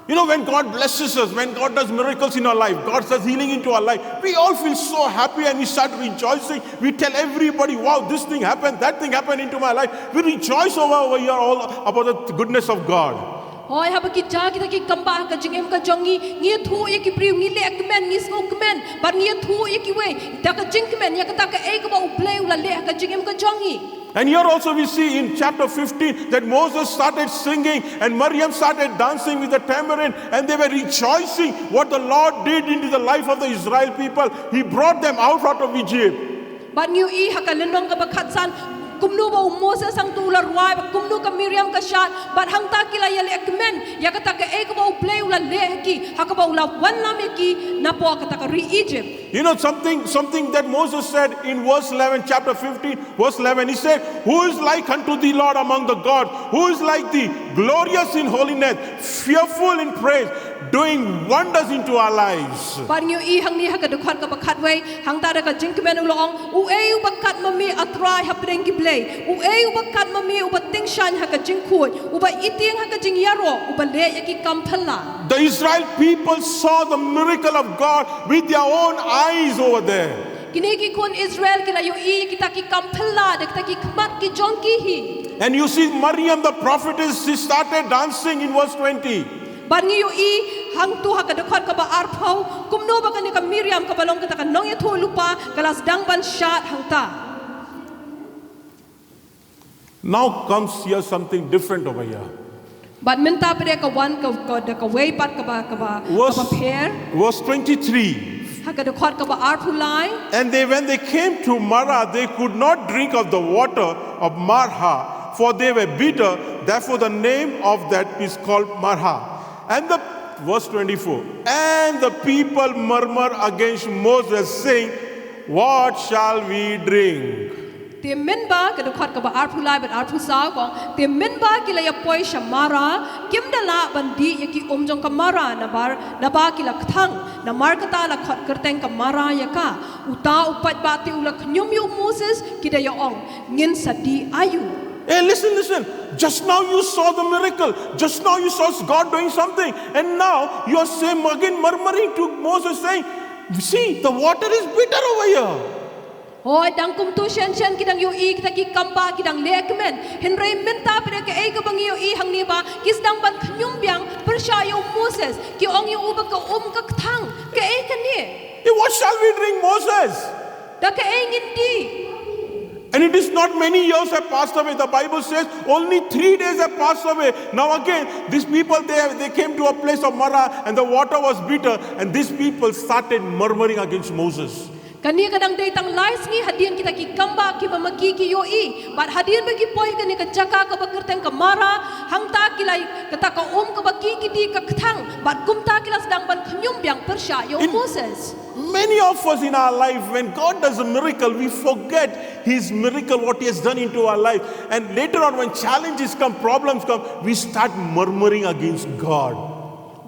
You know, when God blesses us, when God does miracles in our life, God says healing into our life, we all feel so happy and we start rejoicing. We tell everybody, wow, this thing happened, that thing happened into my life. We rejoice over, over here all about the goodness of God. Hoi, haba ki jia kita ki kambah ha ka jingim ka jong ngi, ngi ïathuh ïa ki briew, ngi leh kmen, ngi sngewkmen, bad ngi ïathuh ïa kiwei da ka jingkmen ïa kata kaei kaba U Blei u la leh ha ka jingim ka jong ngi. And here also we see in chapter fifteen that Moses started singing and Miriam started dancing with the tamarind, and they were rejoicing what the Lord did into the life of the Israel people. He brought them out, out of Egypt. Bad ngi ïohi ha ka lynnong kaba khatsan kumno ba u Moses hangto u la rwai, bad kumno ka Miriam ka shad, bad hangta ki la ïaleh kmen ïa kata kaei kaba U Blei u la leh ha ki, ha kaba u la wanlam ïa ki napoh kata ka ri Egypt. You know something, something that Moses said in verse eleven, chapter fifteen, verse eleven. He said, "Who is like unto thee, Lord, among the gods? Who is like thee, glorious in holiness, fearful in praise, doing wonders into our lives?" Bad ngi ïohi hangne ha ka dkhot kaba khatwei, hangta da ka jingkmen u la ong, uei uba kat ma me, A Trai, hapdeng ki blei? Uei uba kat ma me, uba tyngshaiñ ha ka jingkhuid, uba ïtieng ha ka jingïaroh, uba leh ïa ki kam phylla? The Israel people saw the miracle of God with their own eyes over there. Kine ki khun Israel ki la ïohi kita ki kam phylla da kita ki khmat ki jong ki hi. And you see Miriam the prophetess, she started dancing in verse twenty. Bad ngi ïohi hangto ha ka dkhot kaba arphew kumno ba kane ka Miriam kaba long kata ka nongïathuhlypa ka la sdang ban shad hangta. Now comes here something different over here. Bad mynta pat ka wan ka, ka, da kawei pat kaba, kaba, verse, kaba pher. Verse twenty-three. Ha ka dkhot kaba arphew lai. And they, when they came to Marah, they could not drink of the water of Marah, for they were bitter. Therefore, the name of that is called Marah. And the, verse twenty-four. And the people murmur against Moses, saying, "What shall we drink?" Te mynba, ka dkhot kaba arphew lai bad arphew saw ka ong, te mynba ki la ïa poi sha Marah, kim da lah ban dih ïa ki um jong ka Marah, nabar, naba ki la kthang, namar kata la khot kyrteng ka Marah ïa ka. Uta u paidbah te u la khñium ïa u Moses, ki da ïa ong, ngin sa dih aïu? Hey, listen, listen. Just now you saw the miracle. Just now you saw God doing something. And now you are same again murmuring to Moses saying, "See, the water is bitter over here." Hoi, dang kumto shen shen ki dang ïohi kita ki kambah ki dang leh kmen. Hynrei mynta pat kaei kaba ngi ïohi hangne ba ki sdang ban khñium biang pyrshah ïa u Moses. Ki ong ïa u ba ka um ka kthang. Kaei kane? "Hey, what shall we drink, Moses?" Da kaei ngin dih? And it is not many years have passed away. The Bible says only three days have passed away. Now again, these people, they, they came to a place of Marah and the water was bitter and these people started murmuring against Moses. Kane ka dang dei tang lai sngi hadien kita ki kambah kiba ma ki ki ïohi. Bad hadien ba ki poi kane ka jaka kaba kyrteng ka Marah, hangta ki la, kata ka um kaba ki ki dih ka kthang. Bad kumta ki la sdang ban khñium biang pyrshah ïa u Moses. Many of us in our life, when God does a miracle, we forget His miracle, what He has done into our life. And later on, when challenges come, problems come, we start murmuring against God.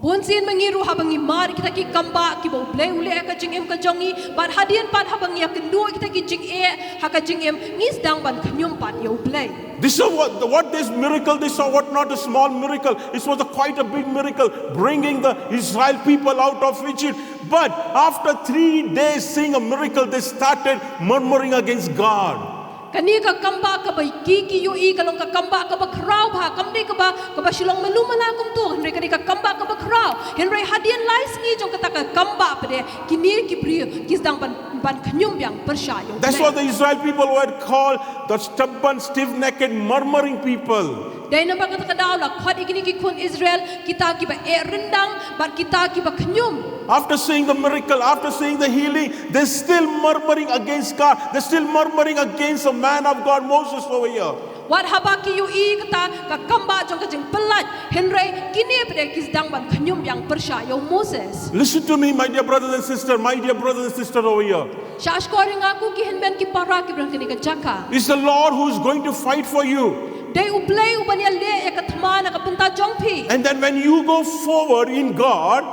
Bun sien ma ngi ruh haba ngi mad kita ki kambah kiba U Blei u leh ha ka jingim ka jong ngi, bad hadien pat haba ngi ïakynduh kita ki jingeh ha ka jingim, ngi sdang ban khñium pat ïa U Blei. This is what, what this miracle, this was what not a small miracle. This was a quite a big miracle, bringing the Israel people out of Egypt. But after three days seeing a miracle, they started murmuring against God. Kane ka kambah kaba ki ki ïohi ka long ka kambah kaba khraw bha, kam dei kaba, kaba shu long malu mala kumto, hynrei kane ka kambah kaba khraw. Hynrei hadien lai sngi jong kata ka kambah pat kine ki briew ki sdang ban, ban khñium biang pyrshah ïa U Blei. That's what the Israel people were called the stubborn, stiff-necked, murmuring people. Dei namar kata ka daw la khot ïa kine ki khun Israel kita kiba eh ryndang bad kita kiba khñium. After seeing the miracle, after seeing the healing, they're still murmuring against God. They're still murmuring against the man of God, Moses, over here. Wat haba ki ïohi kata ka kambah jong ka jingpyllait, hynrei kine pat ki sdang ban khñium biang pyrshah ïa u Moses. Listen to me, my dear brothers and sisters, my dear brothers and sisters over here. Shah shkor ïa nga ko ki hynmen ki para kiba don ha kane ka jaka. It's the Lord who is going to fight for you. Dei U Blei uban ïaleh ïa ka thma na ka bynta jong phi. And then when you go forward in God,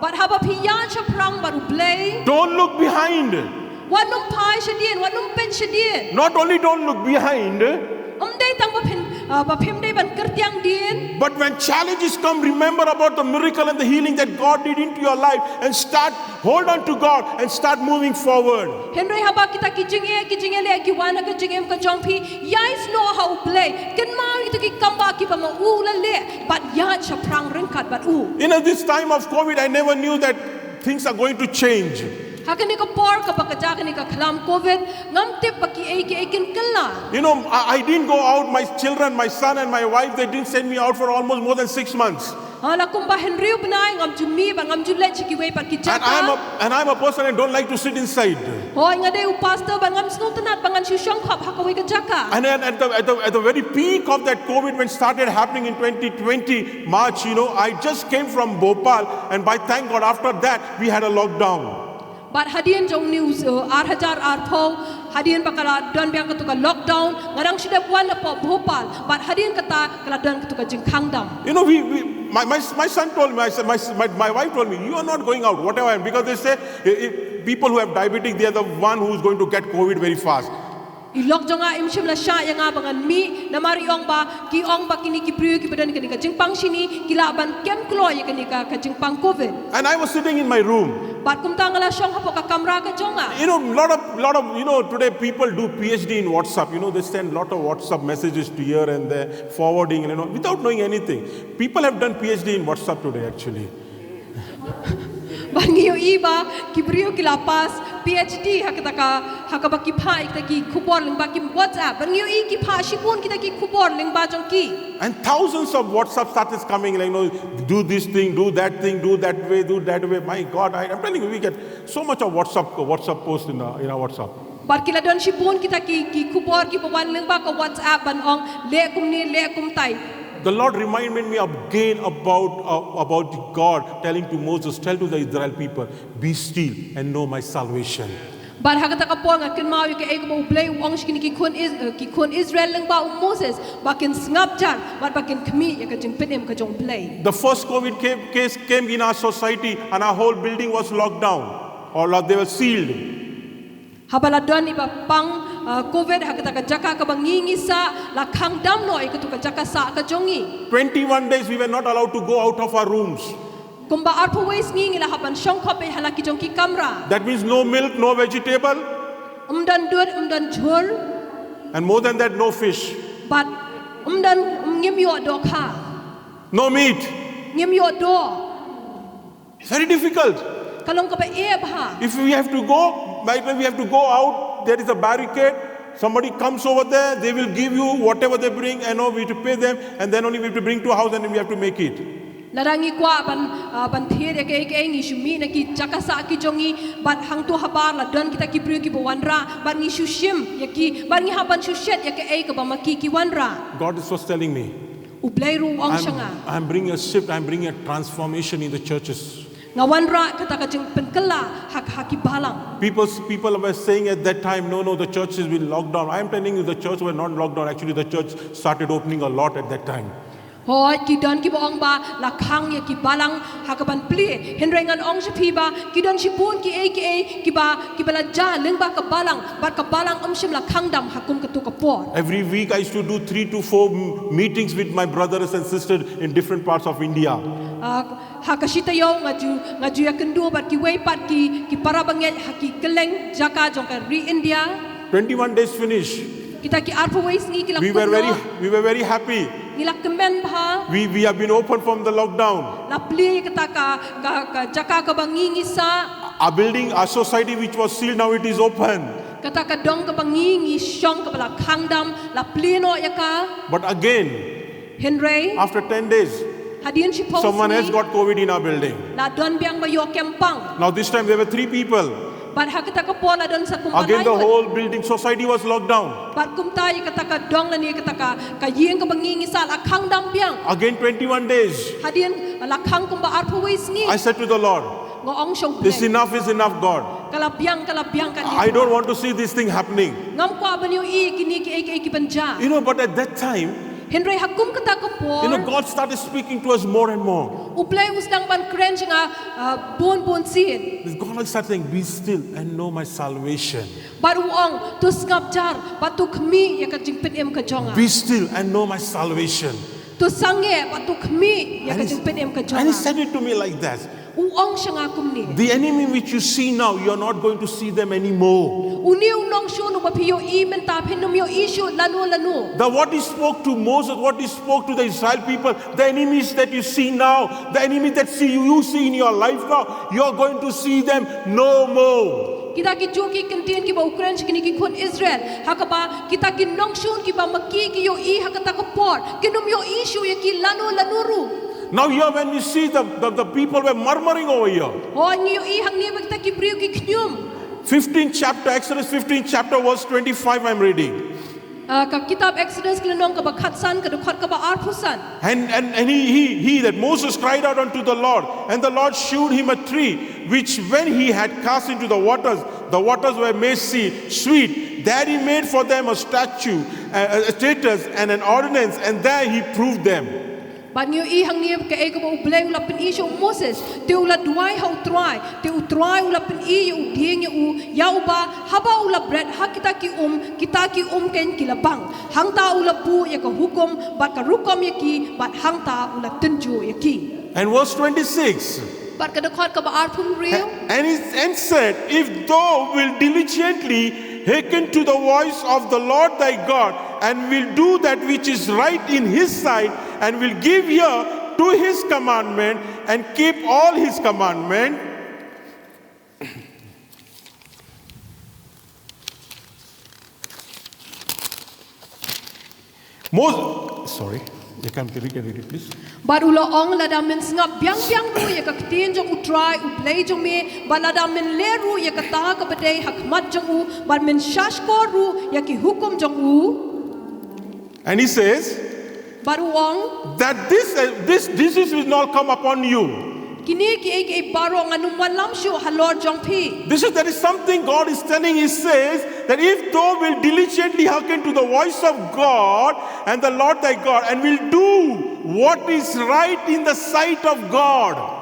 bad haba phi ïaid shaphrang bad U Blei, don't look behind. Wat nym phai shadien, wat nym peit shadien. Not only don't look behind, ym dei tang ba phin, ah, ba phim dei ban kyrtiang dien. But when challenges come, remember about the miracle and the healing that God did into your life and start, hold on to God and start moving forward. Hynrei haba kita ki jingeh, ki jingeh leh ki wan ha ka jingim ka jong phi, ïaid snoh ha U Blei. Kynmaw ïa kita ki kambah Kiba ma u la leh bad ïaid shaphrang ryngkat bad u. You know, this time of COVID, I never knew that things are going to change. Ha kane ka por kaba ka jia kane ka khlam COVID, ngam tip ba kiei kiei kin kylla. You know, I, I didn't go out. My children, my son and my wife, they didn't send me out for almost more than six months. Ha, la kumba hynriew bnai ngam ju mih bad ngam ju leit sha kiwei pat ki jaka. And I'm a, and I'm a person, I don't like to sit inside. Hooid, nga dei u pastor bad ngam sngewtynnat ba ngan shu shongkhop ha kawei ka jaka. And then at the, at the, at the very peak of that COVID, when started happening in twenty twenty March, you know, I just came from Bhopal, and by, thank God, after that we had a lockdown. Bad hadien jong une u, uh, ar hajar arphew, hadien ba ka la don biang katu ka lockdown, nga dang shu dep wan napoh Bhopal, bad hadien kata ka la don katu ka jingkhang dam. You know, we, we my, my, my son told me, I said, my, my, my wife told me, "You are not going out, whatever," because they say, eh, eh, people who have diabetic, they are the one who is going to get COVID very fast. I lok jong nga im shym la shah ïa nga ba ngan mih, namar i ong ba, ki ong ba kine ki briew kiba don kane ka jingpang shini ki lah ban kem kloi ïa kane ka, ka jingpang COVID. And I was sitting in my room. Bad kumta nga la shong hapoh ka kamra ka jong nga. You know, lot of, lot of, you know, today people do PhD in WhatsApp. You know, they send lot of WhatsApp messages to here and there, forwarding, you know, without knowing anything. People have done PhD in WhatsApp today, actually. Bad ngi ïohi ba ki briew ki la pass PhD ha kata ka, ha kaba ki phah ïa kita ki khubor lyngba ki WhatsApp. Bad ngi ïohi ki phah shibun kita ki khubor lyngba jong ki. And thousands of WhatsApp status coming, like, you know, "Do this thing, do that thing, do that way, do that way." My God, I, I'm telling you, we get so much of WhatsApp, WhatsApp post in our, in our WhatsApp. Bad ki la don shibun kita ki, ki khubor kiba wan lyngba ka WhatsApp ban ong, "Leh kumne, leh kumtai." The Lord reminded me again about, uh, about God telling to Moses, "Tell to the Israel people, be still and know my salvation." Bad ha kata ka por nga kynmaw ïa kaei kaba U Blei u ong sha kine ki khun Is-, eh, ki khun Israel lyngba u Moses, ba kin sngap jar bad ba kin khmih ïa ka jingpynim ka jong U Blei. The first COVID came, case came in our society, and our whole building was locked down, or they were sealed. Haba la don iba pang, uh, COVID ha kata ka jaka kaba ngi ngi sah, la khang dam noh ïa katu ka jaka sah ka jong ngi. Twenty-one days we were not allowed to go out of our rooms. Kumba arphew wei sngi ngi la hap ban shongkhop beit ha la ki jong ki kamra. That means no milk, no vegetable. Ym don dud, ym don jhur. And more than that, no fish. Bad ym don, ym, ngim ïoh dohkha. No meat. Ngim ïoh doh. It's very difficult. Ka long kaba eh bha. If we have to go, by the time we have to go out, there is a barricade. Somebody comes over there, they will give you whatever they bring, and now we have to pay them, and then only we have to bring to house and we have to make it. Lada ngi kwah ban, ah, ban thied ïa kaei kaei, ngi shu mih na ki jaka sah ki jong ngi, bad hangto habar la don kita ki briew kiba wanrah, bad ngi shu shim ïa ki, bad ngi hap ban shu shet ïa kaei kaba ma ki ki wanrah. God is just telling me, U Blei ruh u ong sha nga. I'm, I'm bringing a shift, I'm bringing a transformation in the churches. Nga wanrah kata ka jingpynkylla ha, ha ki balang. People, people were saying at that time, "No, no, the churches will lock down." I am telling you, the church were not locked down. Actually, the church started opening a lot at that time. Hooid, ki don kiba ong ba la khang ïa ki balang ha kaban plie. Hynrei ngan ong sha phi ba ki don shibun kiei kiei kiba, kiba la jia lyngba ka balang, bad ka balang ym shym la khang dam ha kum katu ka por. Every week I used to do three to four m-, meetings with my brothers and sisters in different parts of India. Ah, ha ka shi taïew nga ju, nga ju ïakynduh bad kiwei pat ki, ki para bangeit ha ki kylleng jaka jong ka ri India. Twenty-one days finish. Kita ki arphew wei sngi ki la poi. We were very, we were very happy. Ngi la kmen bha. We, we have been open from the lockdown. La plie kata ka, ka, ka jaka kaba ngi ngi sah. Our building, our society which was sealed, now it is open. Kata ka dong kaba ngi ngi shong kaba la khang dam, la plie noh ïa ka. But again, hynrei after ten days, hadien shiphew sngi, someone else got COVID in our building. La don biang ba ïoh kem pang. Now this time there were three people. Bad ha kata ka por la don sa kumba lai ngut. Again, the whole building society was locked down. Bad kumta ïa kata ka dong lane kata ka, ka ïing kaba ngi ngi sah la khang dam biang. Again, twenty-one days. Hadien la khang kumba arphew wei sngi. I said to the Lord, nga ong sha U Blei, "It's enough, it's enough, God. Ka la biang, ka la biang, ka la biang." I don't want to see this thing happening. Ngam kwah ban ïohi kine kiei kiei kiban jia. You know, but at that time, hynrei ha kum kata ka por, you know, God started speaking to us more and more. U Blei u sdang ban kren sha nga, ah, bun bun sien. This God started saying, "Be still and know my salvation." Bad u ong, "To sngap jar bad to khmih ïa ka jingpynim ka jong nga. Be still and know my salvation." To sangeh bad to khmih ïa ka jingpynim ka jong nga. And he said it to me like that. U ong sha nga kumne. The enemy which you see now, you are not going to see them anymore. Une u nongshun uba phi ïohi mynta phin ym ïohi shuh lano lano. The what he spoke to Moses, what he spoke to the Israel people, the enemies that you see now, the enemies that see you, you see in your life now, you are going to see them no more. Kita ki juh ki kyntien kiba u kren sha kine ki khun Israel. Ha kaba kita ki nongshun kiba ma ki ki ïohi ha kata ka por, kin ym ïohi shuh ïa ki lano lano ruh. Now here when we see the, the, the people were murmuring over here. Hooid, ngi ïohi hangne ba kita ki briew ki khñium. Fifteenth chapter, Exodus fifteenth chapter, verse twenty-five, I'm reading. Ah, ka kitab Exodus ka lynnong kaba khatsan, ka dkhot kaba arphew san. And, and, and he, he, he, that Moses cried out unto the Lord, and the Lord shewed him a tree, which when he had cast into the waters, the waters were made se- sweet. There he made for them a statue, a, a status, and an ordinance, and there he proved them. Bad ngi ïohi hangne kaei kaba U Blei u la pyni sha u Moses, te u la duwai ha U Trai, te U Trai u la pyni ïa u dieng ïa u, ïa uba haba u la bret ha kita ki um, kita ki um kein ki la bang. Hangta u la buh ïa ka hukum bad ka rukom ïa ki, bad hangta u la tynjuh ïa ki. And verse twenty-six. Bad ka dkhot kaba arphew hynriew. And he and said, If thou wilt diligently hearken to the voice of the Lord thy God, and will do that which is right in his sight, and will give ear to his commandment, and keep all his commandment, Moses, sorry, you can, you can read it, please. Bad u la ong, lada men sngap biang biang ruh ïa ka ktien jong U Trai U Blei jong me, bad lada men leh ruh ïa kata kaba dei ha khmat jong u, bad men shahshkor ruh ïa ki hukum jong u. And he says, Bad u ong, that this, uh, this disease will not come upon you. Kine kiei kiei baroh ngan ym wallam shuh halor jong phi. This is, that is something God is telling. He says that if thou wilt diligently hearken to the voice of God and the Lord thy God, and will do what is right in the sight of God.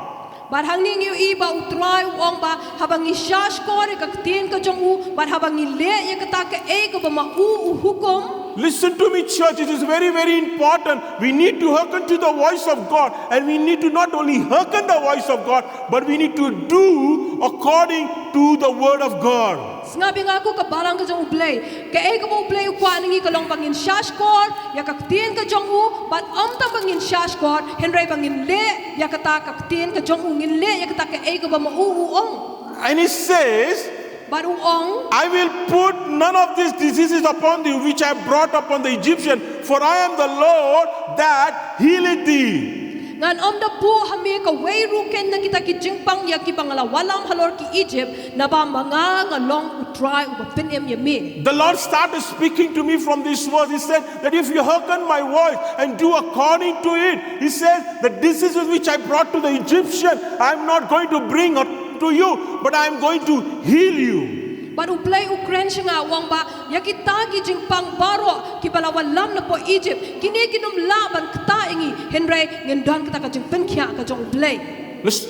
Bad hangne ngi ïohi ba U Trai u ong ba haba ngi shahshkor ïa ka ktien ka jong u, bad haba ngi leh ïa kata kaei kaba ma u u hukum. Listen to me, church, it is very, very important. We need to hearken to the voice of God, and we need to not only hearken the voice of God, but we need to do according to the word of God. Sngap ïa nga ko ka balang ka jong U Blei. Kaei kaba U Blei u kwah na ngi ka long ba ngin shahshkor ïa ka ktien ka jong u, bad ym tang ba ngin shahshkor, hynrei ba ngin leh ïa kata ka ktien ka jong u, ngin leh ïa kata kaei kaba ma u u ong. And he says, Bad u ong, I will put none of these diseases upon thee which I brought upon the Egyptian, for I am the Lord that healeth thee. Ngan ym da buh ha me kawei ruh kein na kita ki jingpang ïa kiba nga la wallam halor ki Egypt, naba ma nga nga long U Trai uba pynim ïa me. The Lord started speaking to me from this verse. He said that if you hearken my voice and do according to it, he says, the diseases which I brought to the Egyptian, I am not going to bring to you, but I am going to heal you. Bad U Blei u kren sha nga u ong ba ïa kita ki jingpang baroh kiba la wallam napoh Egypt, kine kin ym lah ban ktah ïa ngi, hynrei ngin don kata ka jingpynkhiah ka jong U Blei. Listen.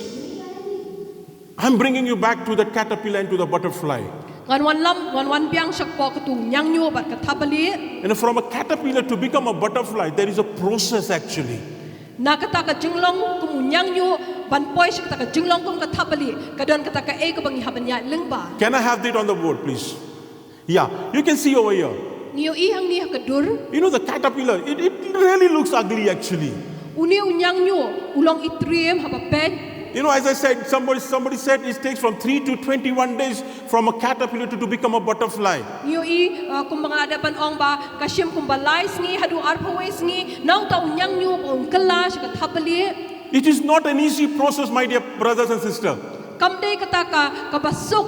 I'm bringing you back to the caterpillar and to the butterfly. Ngan wanlam, ngan wan biang sha kpoh katu u ñiangñu bad ka thapbalieh. And from a caterpillar to become a butterfly, there is a process actually. Na kata ka jinglong kum u ñiangñu ban poi sha kata ka jinglong kum ka thapbalieh, ka don kata kaei kaba ngi hap ban ïaid lyngba. Can I have that on the board, please? Yeah, you can see over here. Ngi ïohi hangne ha ka dur. You know the caterpillar, it, it really looks ugly actually. Une u ñiangñu u long itriem haba peit. You know, as I said, somebody somebody said it takes from three to twenty-one days from a caterpillar to, to become a butterfly. Ngi ïohi, uh, kumba nga la dep ban ong ba ka shim kumba lai sngi haduh arphew wei sngi na uta u ñiangñu ba un kylla sha ka thapbalieh. It is not an easy process, my dear brothers and sisters. Kam dei kata ka kaba suk.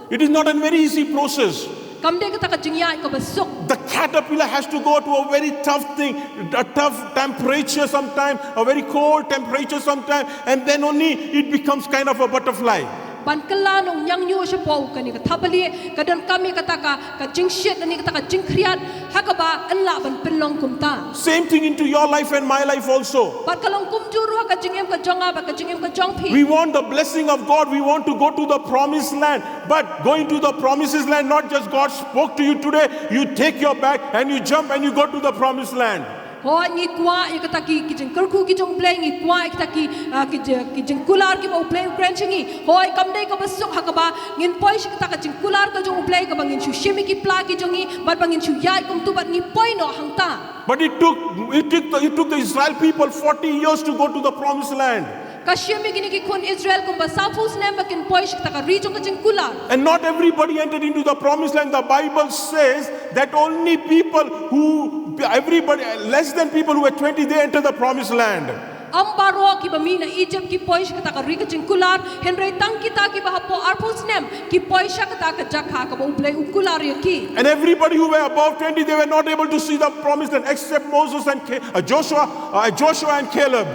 It is not a very easy process. Kam dei kata ka jingïaid kaba suk. The caterpillar has to go to a very tough thing, a tough temperature sometime, a very cold temperature sometime, and then only it becomes kind of a butterfly. Ban kylla na u ñiangñu shapoh kane ka thapbalieh, ka donkam ïa kata ka, ka jingshit lane kata ka jingkhriat, ha kaba yn lah ban pynlong kumta. Same thing into your life and my life also. Bad ka long kumjuh ruh ha ka jingim ka jong nga bad ka jingim ka jong phi. We want the blessing of God. We want to go to the promised land. But going to the promised land, not just God spoke to you today, you take your bag and you jump and you go to the promised land. Hooid, ngi kwah ïa kata ki, ki jingkyrkhu ki jong U Blei, ngi kwah ïa kata ki, ah, ki ji-, ki jingkular kiba U Blei u kren sha ngi. Hooid, kam dei kaba suk ha kaba ngin poi sha kata ka jingkular ka jong U Blei kaba ngin shu shim ïa ki pla ki jong ngi, bad ba ngin shu ïaid kumto bad ngi poi noh hangta. But it took, it took the, it took the Israel people forty years to go to the promised land. Ka shim ïa kine ki khun Israel kumba sawphew snem ba kin poi sha kata ka ri jong ka jingkular. And not everybody entered into the promised land. The Bible says that only people who, everybody, less than people who were twenty, they entered the promised land. Ym baroh kiba mih na Egypt ki poi sha kata ka ri ka jingkular, hynrei tang kita kiba hapoh arphew snem ki poi sha kata ka jaka kaba U Blei u kular ïa ki. And everybody who were above twenty, they were not able to see the promised land except Moses and Ca-, uh, Joshua, uh, Joshua and Caleb.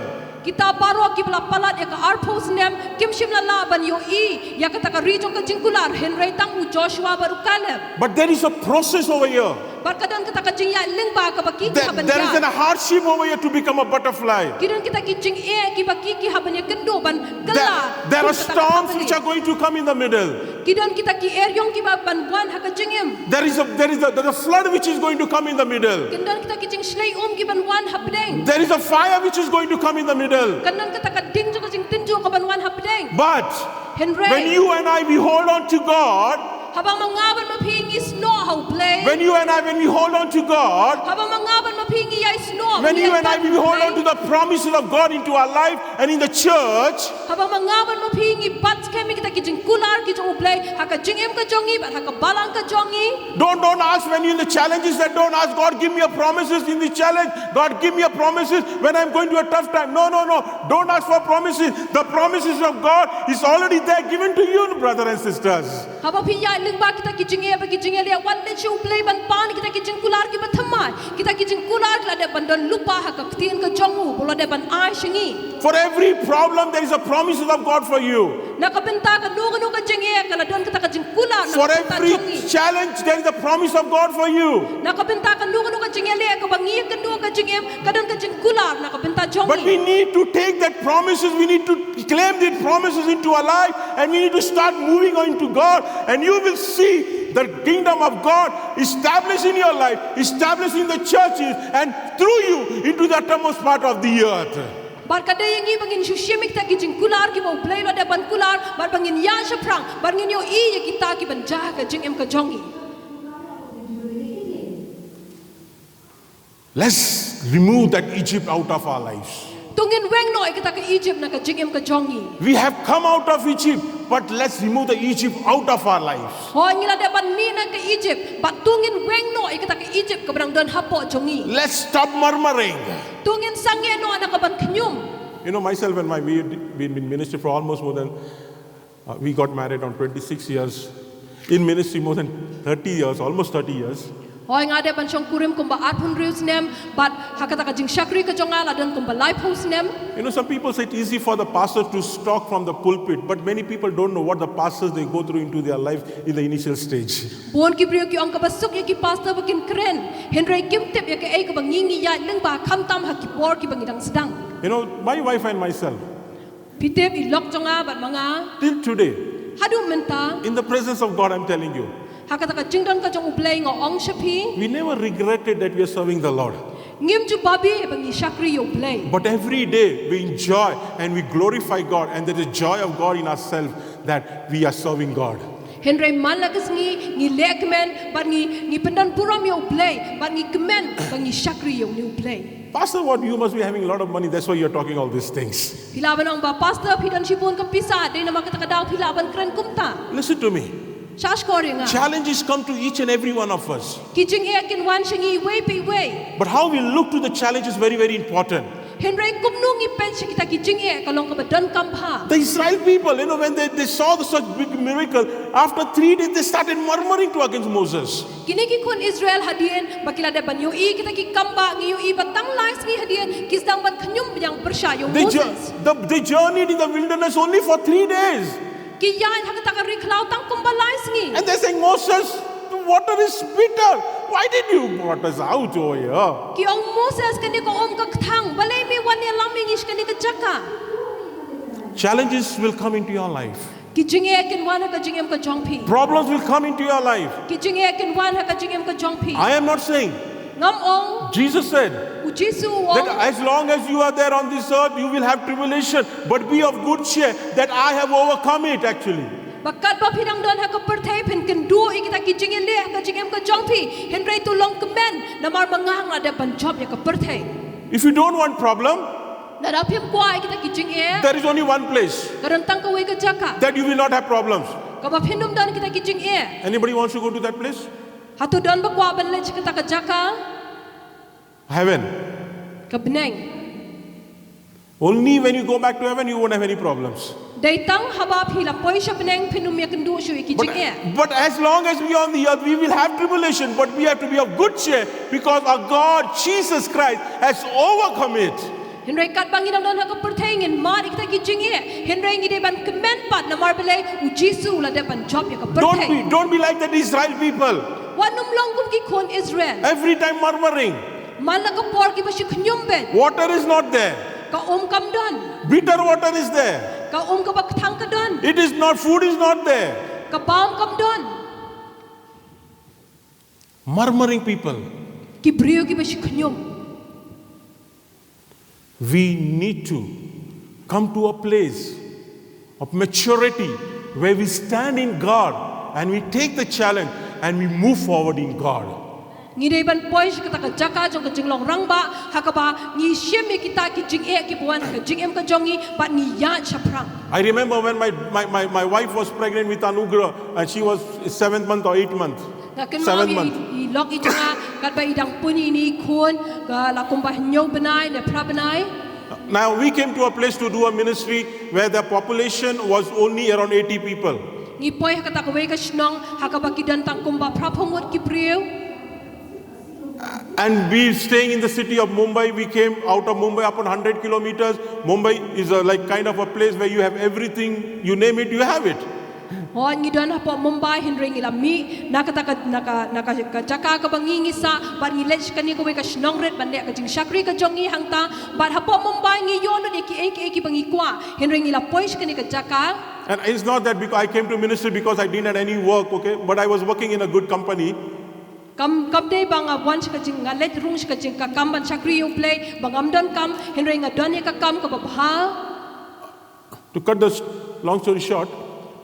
Kita baroh kiba la palat ïa ka arphew snem kim shym la lah ban ïohi ïa kata ka ri jong ka jingkular, hynrei tang u Joshua bad u Caleb. But there is a process over here. Bad ka don kata ka jingïaid lyngba kaba ki, ki There, hap ban there is ïaid. A hardship over here to become a butterfly. Ki don kita ki jingeh kiba ki, ki hap ban ïakynduh ban kylla. There, there are kum kata ka storms which are going to come in the middle. Ki don kita ki eriong kiba ban wan ha ka jingim. There is a, there is a, there is a flood which is going to come in the middle. Ki don kita ki jingshlei um kiban wan hapdeng. There is a fire which is going to come in the middle. Ki don kata ka ding jong ka jingtynjuh kaban wan hapdeng. But Hynrei when you and I, we hold on to God, haba ma nga bad ma phi ngi snoh ha U Blei. When you and I, when we hold on to God, haba ma nga bad ma phi ngi ïai snoh, when ngi you ïai and I, we hold on to the promises of God into our life and in the church, haba ma nga bad ma phi ngi bat skhem ïa kita ki jingkular ki jong U Blei ha ka jingim ka jong ngi bad ha ka balang ka jong ngi. Don't, don't ask when you're in the challenges that, don't ask, "God, give me a promises in the challenge. God, give me a promises when I'm going through a tough time." No, no, no. Don't ask for promises. The promises of God is already there, given to you, brother and sisters. Haba phi ïaid lyngba kita ki jingeh bad ki jingeh leh, wat leit sha U Blei ban pan kita ki jingkular kiba thymmai. Kita ki jingkular ki la dep ban don lypa ha ka ktien ka jong u, ba u la dep ban ai sha ngi. For every problem, there is a promises of God for you. Na ka bynta kano kano ka jingeh ka la don kata ka jingkular na ka bynta jong ngi. For every challenge, there is a promise of God for you. Na ka bynta kano kano ka jingeh leh kaba ngi ïakynduh ka jingim, ka don ka jingkular na ka bynta jong ngi. But we need to take that promises, we need to claim the promises into our life, and we need to start moving on to God, and you will see the kingdom of God established in your life, established in the churches, and through you into the uttermost part of the earth. Bad ka dei ïa ngi ba ngin shu shim ïa kita ki jingkular kiba U Blei u la dep ban kular, bad ba ngin ïaid shaphrang, bad ngin ïohi ïa kita kiban jia ha ka jingim ka jong ngi. Let's remove that Egypt out of our lives. To ngin weng noh ïa kata ka Egypt na ka jingim ka jong ngi. We have come out of Egypt, but let's remove the Egypt out of our lives. Hooid, ngi la dep ban mih na ka Egypt, bad to ngin weng noh ïa kata ka Egypt kaba dang don hapoh jong ngi. Let's stop murmuring. To ngin sangeh noh na kaban khñium. You know, myself and my, we, we've been in ministry for almost more than Uh, we got married on twenty-six years. In ministry more than thirty years, almost thirty years. Hooid, nga dep ban shongkurim kumba arphew hynriew snem, bad ha kata ka jingshakri ka jong nga la don kumba laiphew snem. You know, some people say it's easy for the pastor to talk from the pulpit, but many people don't know what the pastors they go through into their life in the initial stage. Bun ki briew ki ong kaba suk ïa ki pastor ba kin kren, hynrei kim tip ïa kaei kaba ngi ngi ïaid lyngba khamtam ha ki por kiba ngi dang sdang. You know, my wife and myself, Phi tip, i lok jong nga bad ma nga, till today, haduh mynta, in the presence of God, I'm telling you, ha kata ka jingdon ka jong U Blei nga ong sha phi, we never regretted that we are serving the Lord. Ngim ju babe ba ngi shakri ïa U Blei. But every day we enjoy and we glorify God, and there is joy of God in ourselves that we are serving God. Hynrei man la ka sngi ngi leh kmen bad ngi, ngi pyndon burom ïa U Blei bad ngi kmen ba ngi shakri ïa U Blei. Pastor, what, you must be having a lot of money, that's why you're talking all these things. Phi lah ban ong ba, Pastor, phi don shibun ka pisa, dei namar kata ka daw phi lah ban kren kumta. Listen to me. Sngap skhor ïa nga. Challenges come to each and every one of us. Ki jingeh kin wan sha ngi iwei pa iwei. But how we look to the challenge is very, very important. Hynrei kumno ngi peit sha kita ki jingeh ka long kaba donkam bha. The Israel people, you know, when they, they saw the such big miracle, after three days they started murmuring to against Moses. Kine ki khun Israel hadien ba ki la dep ban ïohi kita ki kambah, ngi ïohi ba tang lai sngi hadien ki sdang ban khñium biang pyrshah ïa u Moses. They jour-, the, they journeyed in the wilderness only for three days. Ki ïaid ha kata ka ri khlaw tang kumba lai sngi. And they saying, "Moses, the water is bitter. Why did you brought us out over here?" Ki ong, "Moses, kane ka um ka kthang, balei me wan ïalam ïa ngi sha kane ka jaka?" Challenges will come into your life. Ki jingeh kin wan ha ka jingim ka jong phi. Problems will come into your life. Ki jingeh kin wan ha ka jingim ka jong phi. I am not saying. Ngam ong. Jesus said, U Jisu u ong, that as long as you are there on this earth, you will have tribulation, but be of good cheer that I have overcome it actually. Ba katba phi dang don ha ka pyrthei phin kynduh ïa kita ki jingeh leh ha ka jingim ka jong phi, hynrei to long kmen namar ba nga nga dep ban jop ïa ka pyrthei. If you don't want problem, Lada phim kwah ïa kita ki jingeh, there is only one place ka don tang kawei ka jaka that you will not have problems. Kaba phin ym don kita ki jingeh. Anybody wants to go to that place? Hato don ba kwah ban leit sha kata ka jaka? Heaven. Ka bneng. Only when you go back to heaven, you won't have any problems. Dei tang haba phi la poi sha bneng phin ym ïakynduh shuh ïa ki But, jingeh. but as long as we are on the earth, we will have tribulation, but we have to be of good cheer because our God, Jesus Christ, has overcome it. Hynrei katba ngi dang don ha ka pyrthei ngin mad ïa kita ki jingeh, hynrei ngi dei ban kmen pat namar balei? U Jisu u la dep ban jop ïa ka Don't pyrthei. Be, don't be like that Israel people. Wat nym long kum ki khun Israel. Every time murmuring, Man la ka por kiba shi khñium beit. Water is not there. Ka um kam don. Bitter water is there. Ka um kaba kthang ka don. It is not, food is not there. Ka bam kam don. Murmuring people. Ki briew kiba shi khñium. We need to come to a place of maturity where we stand in God and we take the challenge and we move forward in God. Ngi dei ban poi sha kata ka jaka jong ka jinglong rangbah ha kaba ngi shim ïa kita ki jingeh kiba wan ha ka jingim ka jong ngi bad ngi ïaid shaphrang. I remember when my, my, my, my wife was pregnant with Anugrah and she was seventh month or eighth month. Nga kynmaw Seventh ïa month. i, i lok i jong nga katba i dang pun ïa ine i khun ka la kumba hynñiew bnai ne phra bnai. Now we came to a place to do a ministry where the population was only around eighty people. Ngi poi ha kata kawei ka shnong ha kaba ki don tang kumba phra phew ngut ki briew. And we staying in the city of Mumbai, we came out of Mumbai upon hundred kilometers. Mumbai is a, like, kind of a place where you have everything, you name it, you have it. Hooid, ngi don hapoh Mumbai hynrei ngi la mih na kata ka, na ka, na ka, ka jaka kaba ngi ngi sah bad ngi leit sha kane kawei ka shnong rit ban leh ka jingshakri ka jong ngi hangta. Bad hapoh Mumbai ngi ïoh lut ïa kiei kiei kiba ngi kwah hynrei ngi la poi sha kane ka jaka. And it's not that because I came to ministry because I didn't have any work, okay? But I was working in a good company. Kam, kam dei ba nga wan sha ka jing, nga leit rung sha ka jing, ka kam ban shakri ïa U Blei, ba ngam don kam, hynrei nga don ïa ka kam kaba bha. To cut the s- long story short,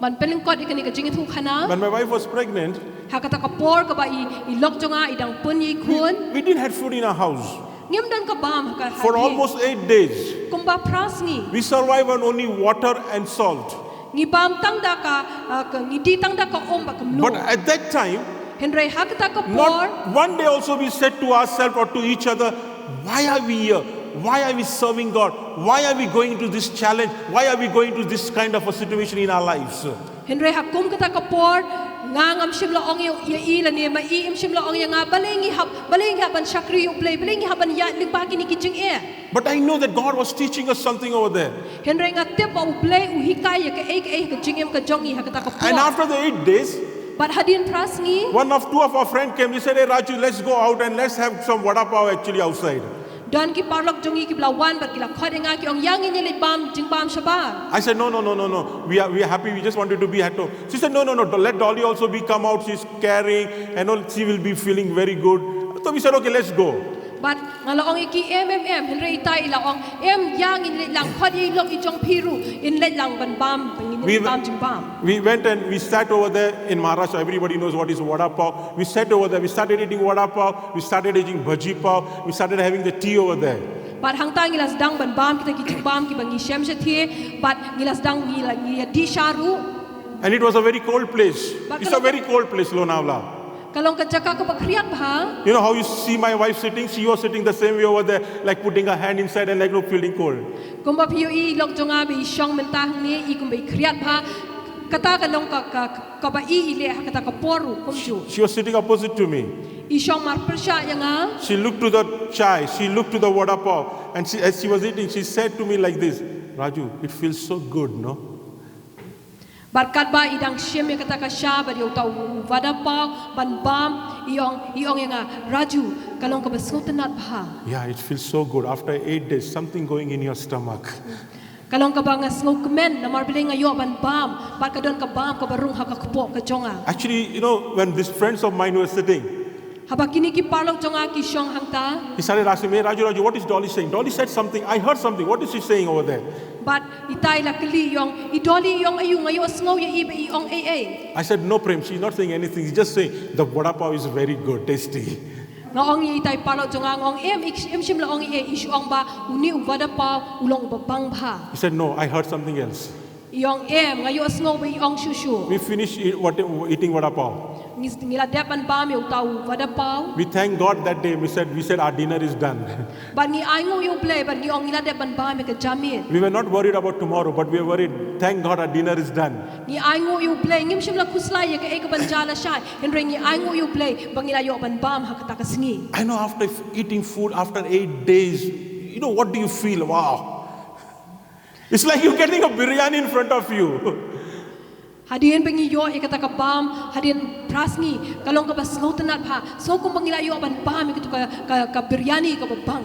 Ban pynlyngkot ïa kane ka jingïathuhkhana. When my wife was pregnant, Ha kata ka por kaba i, i lok jong nga i dang pun ïa i khun. We, we didn't have food in our house. Ngim don ka bam ha ka, ha For ki. Almost eight days, Kumba phra sngi. We survived on only water and salt. Ngi bam tang da ka, ah, ka, ngi dih tang da ka um bad ka mluh. But at that time, Hynrei ha kata ka por. Not one day also we said to ourselves or to each other, "Why are we here? Why are we serving God? Why are we going to this challenge? Why are we going to this kind of a situation in our lives?" Hynrei ha kum kata ka por, nga ngam shym la ong ïa, ïa i lane ma i im shym la ong ïa nga, balei ngi hap, balei ngi hap ban shakri ïa U Blei, balei ngi hap ban ïaid lyngba kine ki jingeh. But I know that God was teaching us something over there. Hynrei nga tip ba U Blei u hikai ïa kaei kaei ha ka jingim ka jong ngi ha kata ka por. And after the eight days, Bad hadien phra sngi. One of two of our friends came. He said, "Hey Raju, let's go out and let's have some vada pav actually outside." Don ki paralok jong ngi kiba la wan bad ki la khot ïa nga, ki ong, "Ïa ngin ïa leit bam jingbam shabar." I said, "No, no, no, no, no. We are, we are happy. We just wanted to be at home." She said, "No, no, no. Let Dolly also be come out. She's carrying and all. She will be feeling very good." So we said, "Okay, let's go." Bad nga la ong ïa ki, "Em, em, em." Hynrei ita i la ong, "Em, ïa ngin leit lang, khot ïa i lok i jong phi ruh in leit lang ban bam, ban ngin leit bam jingbam." We went and we sat over there in Maharashtra. Everybody knows what is vada pav. We sat over there. We started eating vada pav. We started eating bhaji pav. We started having the tea over there. Bad hangta ngi la sdang ban bam kita ki jingbam kiba ngi shem shathie. Bad ngi la sdang ngi la, ngi ïa dih sha ruh. And it was a very cold place. It's a very cold place, Lonavala. Ka long ka jaka kaba khriat bha. You know how you see my wife sitting? She was sitting the same way over there, like putting her hand inside and like, look, feeling cold. Kumba phi ïohi i lok jong nga ba i shong mynta hangne, i kumba i khriat bha. Kata ka long ka, ka, kaba i i leh ha kata ka por ruh kumjuh. She was sitting opposite to me. I shong marpyrshah ïa nga. She looked to the chai, she looked to the vada pav, and she, as she was eating, she said to me like this, "Raju, it feels so good, no?" Bad katba i dang shim ïa kata ka sha bad ïa uta u vada pav ban bam, i ong, i ong ïa nga, "Raju, ka long kaba sngewtynnat bha." Yeah, it feels so good. After eight days, something going in your stomach. Ka long kaba nga sngewkmen namar balei nga ïoh ban bam bad ka don ka bam kaba rung ha ka kpoh ka jong nga. Actually, you know, when these friends of mine were sitting, Haba kine ki paralok jong nga ki shong hangta. He started asking me, "Raju, Raju, what is Dolly saying? Dolly said something. I heard something. What is she saying over there?" Bad ita i la kylli, i ong, "I Dolly i ong aïu, nga ïohsngew ïa i ba i ong ei ei." I said, "No, Prem, she's not saying anything. She's just saying the vada pav is very good, tasty." Nga ong ïa ita i paralok jong nga, nga ong, "Em, i, im shym la ong ei ei, i shu ong ba une u vada pav u long uba bang bha." He said, "No, I heard something else." I ong, "Em, nga ïohsngew ba i ong shuh shuh." We finished eat, what, eating vada pav. Ngi, ngi la dep ban bam ïa uta u vada pav. We thank God that day. We said, we said, "Our dinner is done." Bad ngi ainguh ïa U Blei, bad ngi ong ngi la dep ban bam ïa ka jingmut. We were not worried about tomorrow, but we were worried. Thank God our dinner is done. Ngi ainguh ïa U Blei, ngim shym la khuslai ïa kaei kaban jia lashai, hynrei ngi ainguh ïa U Blei ba ngi la ïoh ban bam ha kata ka sngi. I know after f- eating food after eight days, you know, what do you feel? Wow. It's like you're getting a biryani in front of you. Hadien ba ngi ïoh ïa kata ka bam hadien phra sngi, ka long kaba sngewtynnat bha, sngew kumba ngi la ïoh ban bam ïa kata ka, ka, ka biryani kaba bang.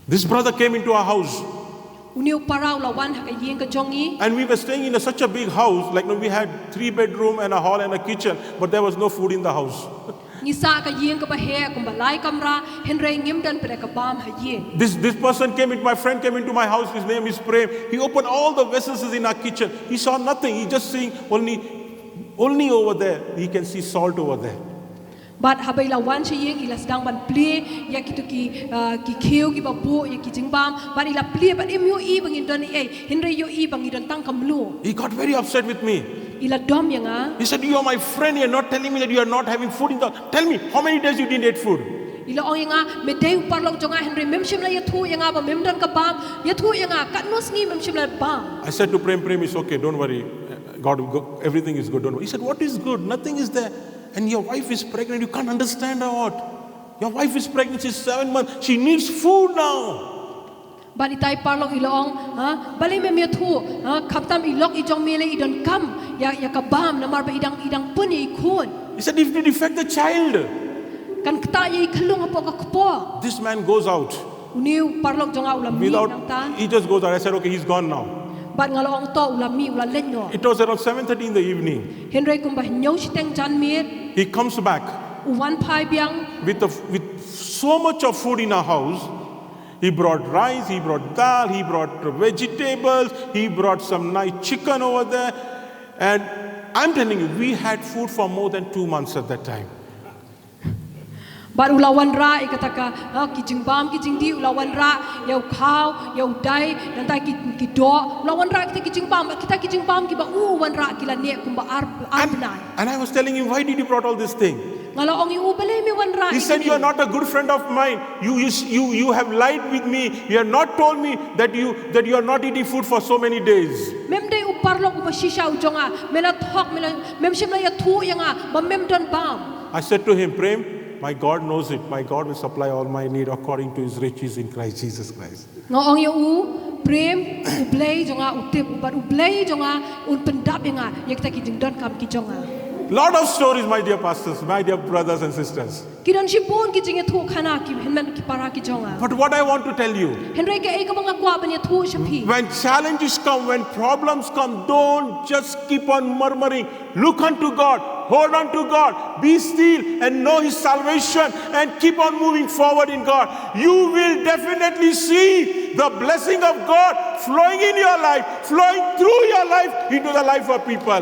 This brother came into our house, Une u para u la wan ha ka ïing ka jong ngi. And we were staying in a, such a big house, like, no, we had three bedroom and a hall and a kitchen, but there was no food in the house. Ngi sah ha ka ïing kaba heh kumba lai kamra, hynrei ngim don pat ka bam ha ïing. This, this person came in, my friend came into my house, his name is Prem. He opened all the vessels in our kitchen. He saw nothing. He just seeing only, only over there. He can see salt over there. Bad haba i la wan sha ïing, i la sdang ban plie ïa kito ki, ah, ki khiew kiba buh ïa ki jingbam. Bad i la plie bad im ïohi ba ngin don ei ei, hynrei ïohi ba ngi don tang ka mluh. He got very upset with me. I la dom ïa nga. He said, "You are my friend, you're not telling me that you are not having food in the... Tell me, how many days you didn't eat food?" I la ong ïa nga, "Me dei u paralok jong nga, hynrei mem shym la ïathuh ïa nga ba mem don ka bam. Ïathuh ïa nga, katno sngi mem shym la bam?" I said to Prem, "Prem, it's okay, don't worry. God, will go, everything is good, don't worry." He said, "What is good? Nothing is there. And your wife is pregnant, you can't understand her what? Your wife is pregnant, she's seven months, she needs food now." Bad ita i paralok i la ong, "Ha, balei mem ïathuh? Ha, khamtam i lok i jong me lei i donkam ïa, ïa ka bam, namar ba i dang, i dang pun ïa i khun. He said, "If it affect the child." Kan ktah ïa i khyllung hapoh ka kpoh." This man goes out. Une u paralok jong nga u la mih nangta. He just goes out. I said, "Okay, he's gone now." Bad nga la ong, "To, u la mih, u la leit noh." It was around seven thirty in the evening. Hynrei kumba hynñiew shiteng janmiet. He comes back. U wan phai biang. With, the, with so much of food in our house, he brought rice, he brought dal, he brought vegetables, he brought some nice chicken over there. And I'm telling you, we had food for more than two months at that time. Bad u la wanrah ïa kata ka, ha, ki jingbam ki jingdih, u la wanrah ïa u khaw, ïa u dai, nangta ki, ki doh, u la wanrah kita ki jingbam, kita ki jingbam kiba u wanrah ki la neh kumba ar, ar bnai. And I was telling him, "Why did you brought all this thing?" Nga la ong ïa u, "Balei me wanrah ïa kine?" He said, "You are not a good friend of mine. You, you, you, you have lied with me. You have not told me that you, that you are not eating food for so many days." Mem dei u paralok uba shisha u jong nga, me la thok, me la, mem shym la ïathuh ïa nga ba mem don bam. I said to him, "Prem, my God knows it. My God will supply all my need according to his riches in Christ Jesus Christ." Nga ong ïa u, "Prem, U Blei jong nga u tip, bad U Blei jong nga un pyndap ïa nga ïa kita ki jingdonkam ki jong nga." Lot of stories, my dear pastors, my dear brothers and sisters. Ki don shibun ki jingïathuhkhana, ki hynmen ki para ki jong nga. But what I want to tell you, hynrei kaei kaba nga kwah ban ïathuh sha phi, when challenges come, when problems come, don't just keep on murmuring. Look unto God, hold on to God, be still and know His salvation and keep on moving forward in God. You will definitely see the blessing of God flowing in your life, flowing through your life into the life of people.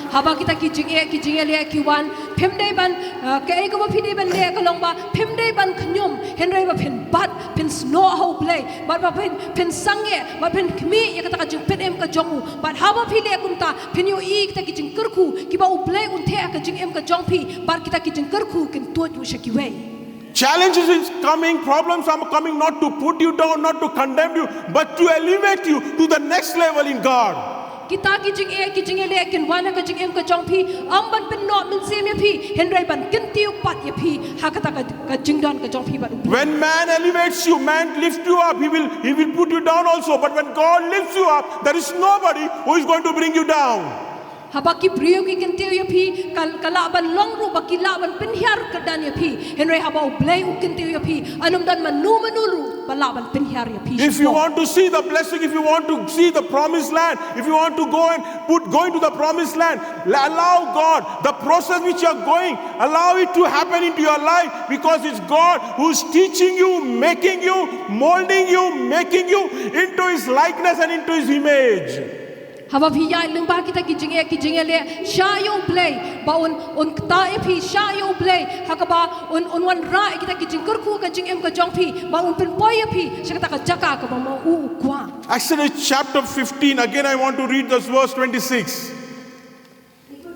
Haba kita ki jingeh, ki jingeh leh ki wan, phim dei ban, uh, kaei kaba phi dei ban leh ka long ba phim dei ban khñium, hynrei ba phin bat, phin snoh ha U Blei, bad ba phin, phin sangeh, bad phin khmih ïa kata ka jingpynim ka jong u. Bad haba phi leh kumta, phin ïohi kita ki jingkyrkhu kiba U Blei un theh ha ka jingim ka jong phi, bad kita ki jingkyrkhu kin tuid ruh sha kiwei. Challenges is coming, problems are coming not to put you down, not to condemn you, but to elevate you to the next level in God. Kita ki jingeh, ki jingeh leh kin wan ha ka jingim ka jong phi, ym ban pynnoh mynsiem ïa phi, hynrei ban kyntiew pat ïa phi ha kata ka, ka jingdon ka jong phi bad U Blei. When man elevates you, man lifts you up, he will, he will put you down also. But when God lifts you up, there is nobody who is going to bring you down. Haba ki briew ki kyntiew ïa phi, ka, ka lah ban long ruh ba ki lah ban pynhiar kyrdan ïa phi. Hynrei haba U Blei u kyntiew ïa phi, yn ym don mano mano ruh ba lah ban pynhiar ïa phi. If you want to see the blessing, if you want to see the promised land, if you want to go and put, go into the promised land, la-, allow God, the process which you are going, allow it to happen into your life, because it's God who's teaching you, making you, molding you, making you into His likeness and into His image. Haba phi ïaid lyngba kita ki jingeh ki jingeh leh, shah ïa U Blei ba un, un ktah ïa phi, shah ïa U Blei ha kaba un, un wanrah ïa kita ki jingkyrkhu ka jingim ka jong phi, ba un pynpoi ïa phi sha kata ka jaka kaba ma u u kwah. Exodus chapter fifteen, again I want to read this verse twenty-six.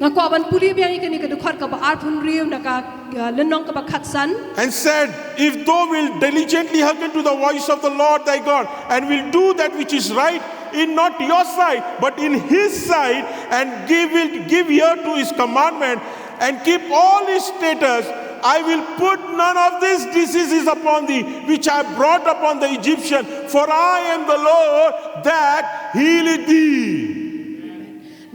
Nga kwah ban pule biang ïa kane ka dkhot kaba arphew hynriew na ka, uh, lynnong kaba khatsan. And said, "If thou wilt diligently hearken to the voice of the Lord thy God, and will do that which is right in not your sight, but in his sight, and give, will give ear to his commandment, and keep all his statutes, I will put none of these diseases upon thee, which I brought upon the Egyptian, for I am the Lord that healeth thee."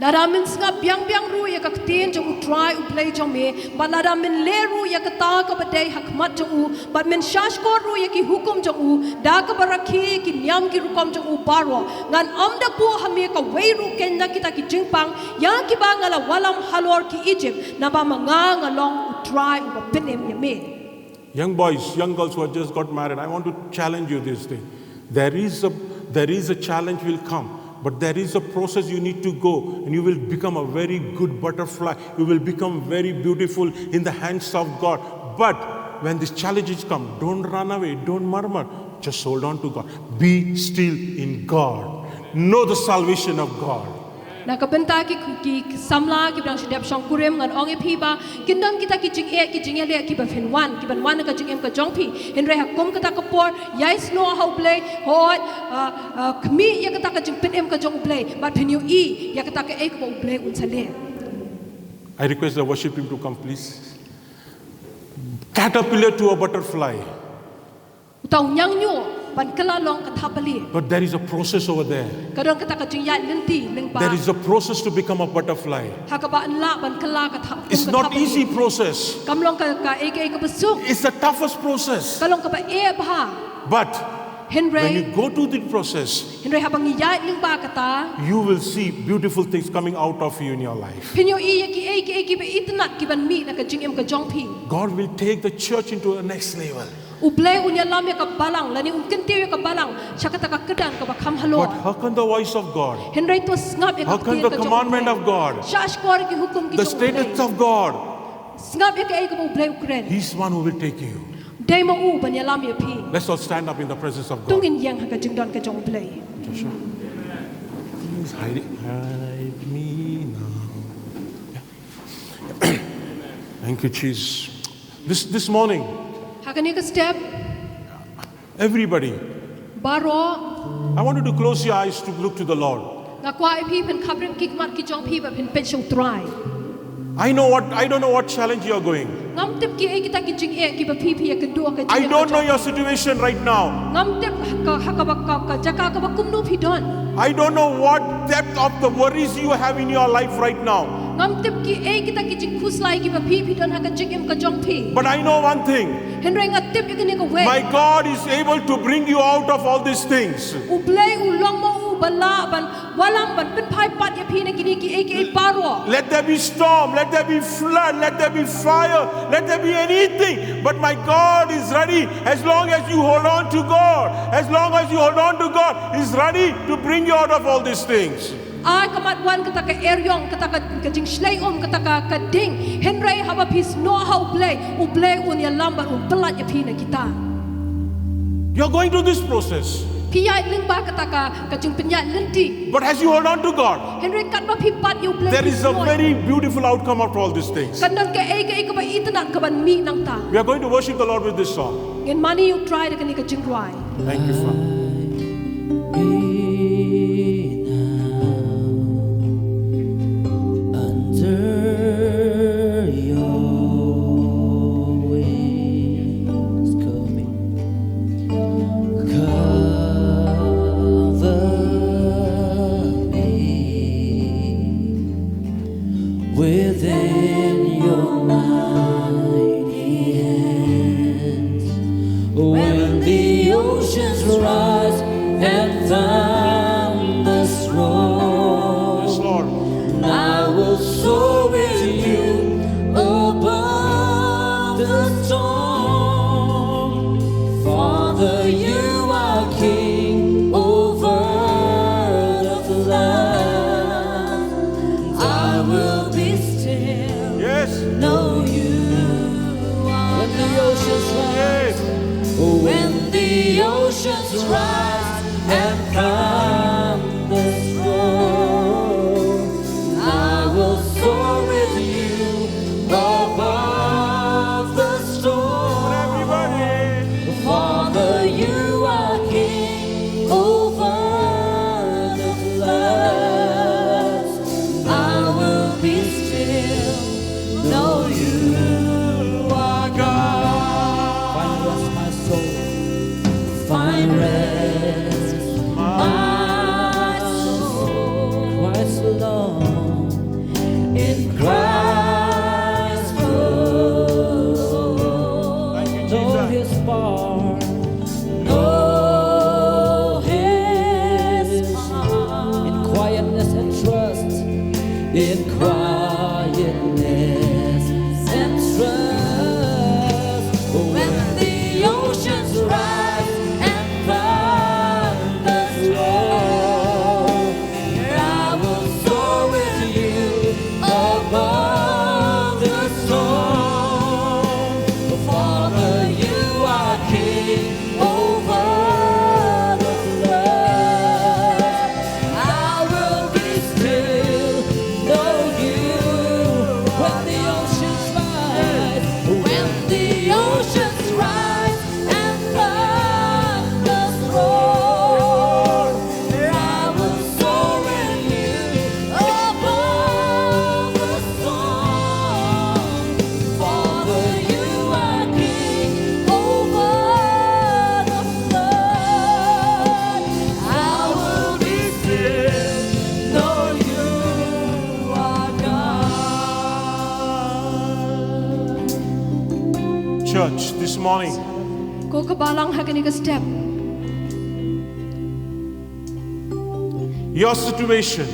Lada men sngap biang biang ruh ïa ka ktien jong U Trai U Blei jong me, bad lada men leh ruh ïa kata kaba dei ha khmat jong u, bad men shahshkor ruh ïa ki hukum jong u, da kaba rakhe ki niam ki rukom jong u baroh, ngan ym da buh ha me kawei ruh keiñ na kita ki jingpang ïa kiba nga la wallam halor ki Egypt, naba ma nga nga long U Trai uba pynim ïa me. Young boys, young girls who have just got married, I want to challenge you this thing. There is a, there is a challenge will come, but there is a process you need to go, and you will become a very good butterfly. You will become very beautiful in the hands of God. But when these challenges come, don't run away, don't murmur. Just hold on to God. Be still in God. Know the salvation of God. Na ka bynta ki, ki, ki samla kiba dang shu dep shongkurim, ngan ong ïa phi ba kin don kita ki jingeh ki jingeh leh kiba phin wan, kiban wan na ka jingim ka jong phi. Hynrei ha kum kata ka por, ïai snoh ha U Blei, hooid, ah, ah, khmih ïa kata ka jingpynim ka jong U Blei, bad phin ïohi ïa kata kaei kaba U Blei un sa leh. I request the worship team to come, please. Caterpillar to a butterfly. Uta u ñiangñuh ban kylla long ka thapbalieh. But there is a process over there. Ka don kata ka jingïaid lynti lyngba. There is a process to become a butterfly. Ha kaba yn lah ban kylla ka thap-, kum ka thapbalieh. It's not easy process. Kam long ka, kaei kaei kaba suk. It's the toughest process. Ka long kaba eh bha. But when you go through the process, hynrei haba ngi ïaid lyngba kata, you will see beautiful things coming out of you in your life. Phin ïohi ïa kiei kiei kiba itynnad kiban mih na ka jingim ka jong phi. God will take the church into the next level. U Blei un ïalam ïa ka balang, lane un kyntiew ïa ka balang sha kata ka kyrdan kaba kham halor. But hearken the voice of God. Hynrei to sngap ïa ka ktien ka jong U Blei. Hearken the commandment of God. Shahshkor ïa ki hukum ki jong U Blei. The statutes of God. Sngap ïa kaei kaba U Blei u kren. He's one who will take you. Dei ma u ban ïalam ïa phi. Let's all stand up in the presence of God. To ngin ïeng ha ka jingdon ka jong U Blei. Joshua, please hide it. Hide me now. Yeah. Thank you, Jesus. This, this morning, ha kane ka step, everybody, baroh, I want you to close your eyes to look to the Lord. Nga kwah ïa phi phin khaprim ki khmat ki jong phi bad phin peit sha U Trai. I know what, I don't know what challenge you are going. Ngam tip kiei kita ki jingeh kiba phi phi ïakynduh ha ka jingim ka jong phi. I don't know your situation right now. Ngam tip ha ka, ha kaba ka, ka jaka kaba kumno phi don. I don't know what depth of the worries you have in your life right now. Ngam tip kiei kita ki jingkhuslai kiba phi phi don ha ka jingim ka jong phi. But I know one thing. Hynrei nga tip ïa kane kawei. My God is able to bring you out of all these things. U Blei u long ma u ba lah ban wallam ban pynphai pat ïa phi na kine kiei kiei baroh. Let there be storm, let there be flood, let there be fire, let there be anything. But my God is ready as long as you hold on to God. As long as you hold on to God, He's ready to bring you out of all these things. Ai ka mat wan kata ka eriong, kata ka, ka jingshlei um, kata ka, ka ding. Hynrei haba phi snoh ha U Blei, U Blei un ïalam bad un pyllait ïa phi na kita. You're going through this process. Phi ïaid lyngba kata ka, ka jingpynïaid lynti. But as you hold on to God, hynrei katba phi bat ïa U Blei, there is a very beautiful outcome after all these things. Kan don kaei kaei kaba itynnad kaban mih nangta. We are going to worship the Lord with this song. Ngin mane ïa U Trai da kane ka jingrwai. Thank you, Father. Be now under your wings, cover me. Cover me. When the oceans rise and thunders roar, yes, Lord. I will soar with you above the storm. Father, you are king over the flood. I will be still. Yes. Know you are when the oceans rise, yes. When the oceans rise and thunders roar, I will soar with you above the storm. Everybody. Father, you are king over the floods. I will be still. Know you are God. Find rest, my soul. Find rest, my soul. Christ alone. In Christ alone. Thank you, Jesus. Know his power. Know his power. In quietness and trust. In quietness and trust. When the oceans rise and thunders roar, I will soar with you above the storm. Father, you are king over the flood. I will be still, know you. When the oceans rise, when the oceans rise and thunders roar, I will soar with you above the storm. Father, you are king over the flood. I will be still, know you are God. Church, this morning, ko ka balang ha kane ka step. Your situation,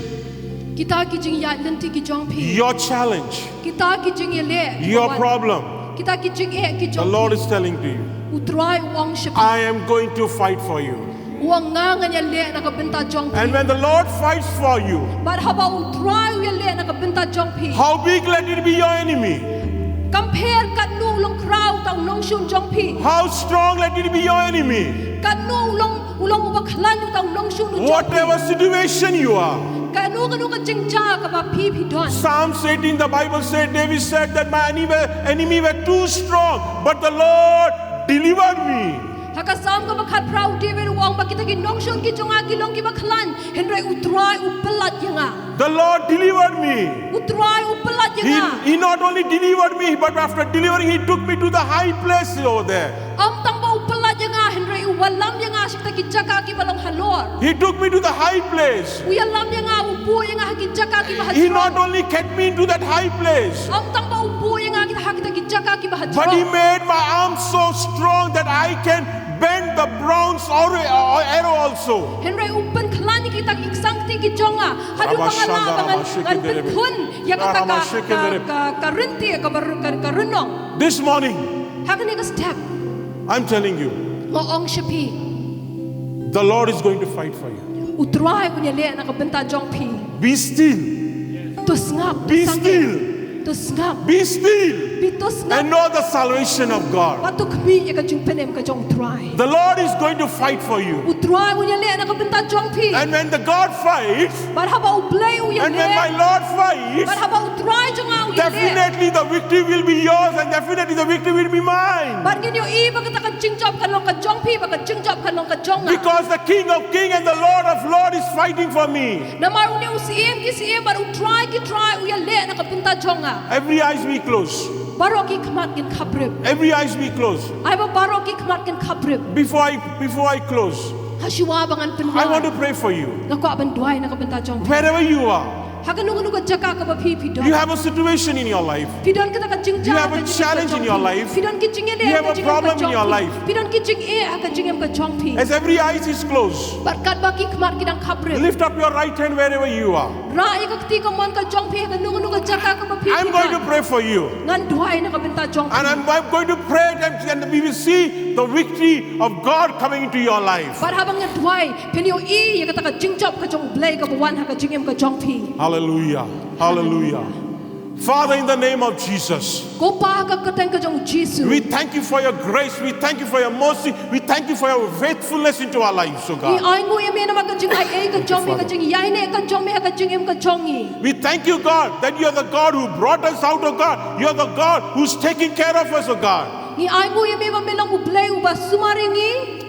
kita ki jingïaid lynti ki jong phi, your challenge, kita ki jingïaleh, your problem, kita ki jingeh ki jong phi, the Lord is telling to you, U Trai u ong sha phi, I am going to fight for you. U ong nga ngan ïaleh na ka bynta jong phi. And when the Lord fights for you, bad haba U Trai u ïaleh na ka bynta jong phi, how big let it be your enemy. Kam pher katno u long khraw uta u nongshun jong phi. How strong let it be your enemy. Katno u long, u long uba khlaiñ uta u nongshun u jong phi. Whatever situation you are. Kano kano ka jingjia kaba phi phi don. Psalms eighteen, the Bible said, David said that my enemy, enemy were too strong, but the Lord delivered me. Ha ka Salm kaba khatphra u David u ong ba kita ki nongshun ki jong nga ki long kiba khlaiñ, hynrei U Trai u pyllait ïa nga. The Lord delivered me. U Trai u pyllait ïa nga. He, he not only delivered me, but after delivering, he took me to the high place over there. Ym tang ba u pyllait ïa nga, hynrei u wallam ïa nga sha kita ki jaka kiba long halor. He took me to the high place. U ïalam ïa nga, u buh ïa nga ha ki jaka kiba hajrong. He not only kept me into that high place, ym tang ba u buh ïa nga kita ha kita ki jaka kiba hajrong, but he made my arms so strong that I can bend the bronze or, or arrow also. Hynrei u pynkhlaiñ ïa kita ki ksangkti ki jong nga haduh ba nga lah ba ngan, ngan pynkhun ïa kata ka, ka, ka, ka rynti, ka, ka, ka rynong. This morning, ha kane ka step, I'm telling you, nga ong sha phi, the Lord is going to fight for you. U Trai un ïaleh na ka bynta jong phi. Be still. To sngap, be still. To sngap. Be still. Be to sngap. And know the salvation of God. Bad to khmih ïa ka jingpynim ka jong U Trai. The Lord is going to fight for you. U Trai un ïaleh na ka bynta jong phi. And when the God fights, bad haba U Blei u ïaleh, and when my Lord fights, bad haba U Trai jong nga u ïaleh, definitely the victory will be yours and definitely the victory will be mine. Bad ngin ïohi ba kata ka jingjop kan long ka jong phi, ba ka jingjop kan long ka jong nga. Because the King of Kings and the Lord of Lords is fighting for me. Namar une u Syiem ki syiem bad U Trai ki trai u ïaleh na ka bynta jong nga. Every eyes be closed. Baroh ki khmat kin khaprip. Every eyes be closed. Ai ba baroh ki khmat kin khaprip. Before I, before I close, ha shuwa ba ngan pynwai, I want to pray for you. Nga kwah ban duwai na ka bynta jong phi. Wherever you are, Ha kano kano ka jaka kaba phi phi don. You have a situation in your life. Phi don kata ka jingjia. You have a challenge in your life. Phi don ki jingeh ha ka jingim ka jong phi. Phi don ki jingeh ha ka jingim ka jong phi. As every eyes is closed. Bad katba ki khmat ki dang khaprit. Lift up your right hand wherever you are. Rah ïa ka kti kamon ka jong phi ha kano kano ka jaka kaba phi phi don. I'm going to pray for you. Ngan duwai na ka bynta jong phi. And I'm, I'm going to pray and, and we will see the victory of God coming into your life. Bad haba nga duwai phin ïohi ïa kata ka jingjop ka jong U Blei kaba wan ha ka jingim ka jong phi. Hallelujah. Hallelujah. Father, in the name of Jesus, Ko Pa, ha ka kyrteng ka jong U Jisu. We thank you for your grace. We thank you for your mercy. We thank you for your faithfulness into our lives, oh God. Ngi ainguh ïa me namar ka jingaiei ka jong me, ka jingïaineh ka jong me ha ka jingim ka jong ngi. We thank you, God, that you are the God who brought us out, oh God. You are the God who's taking care of us, oh God. Ngi ainguh ïa me ba me long U Blei uba sumar ïa ngi.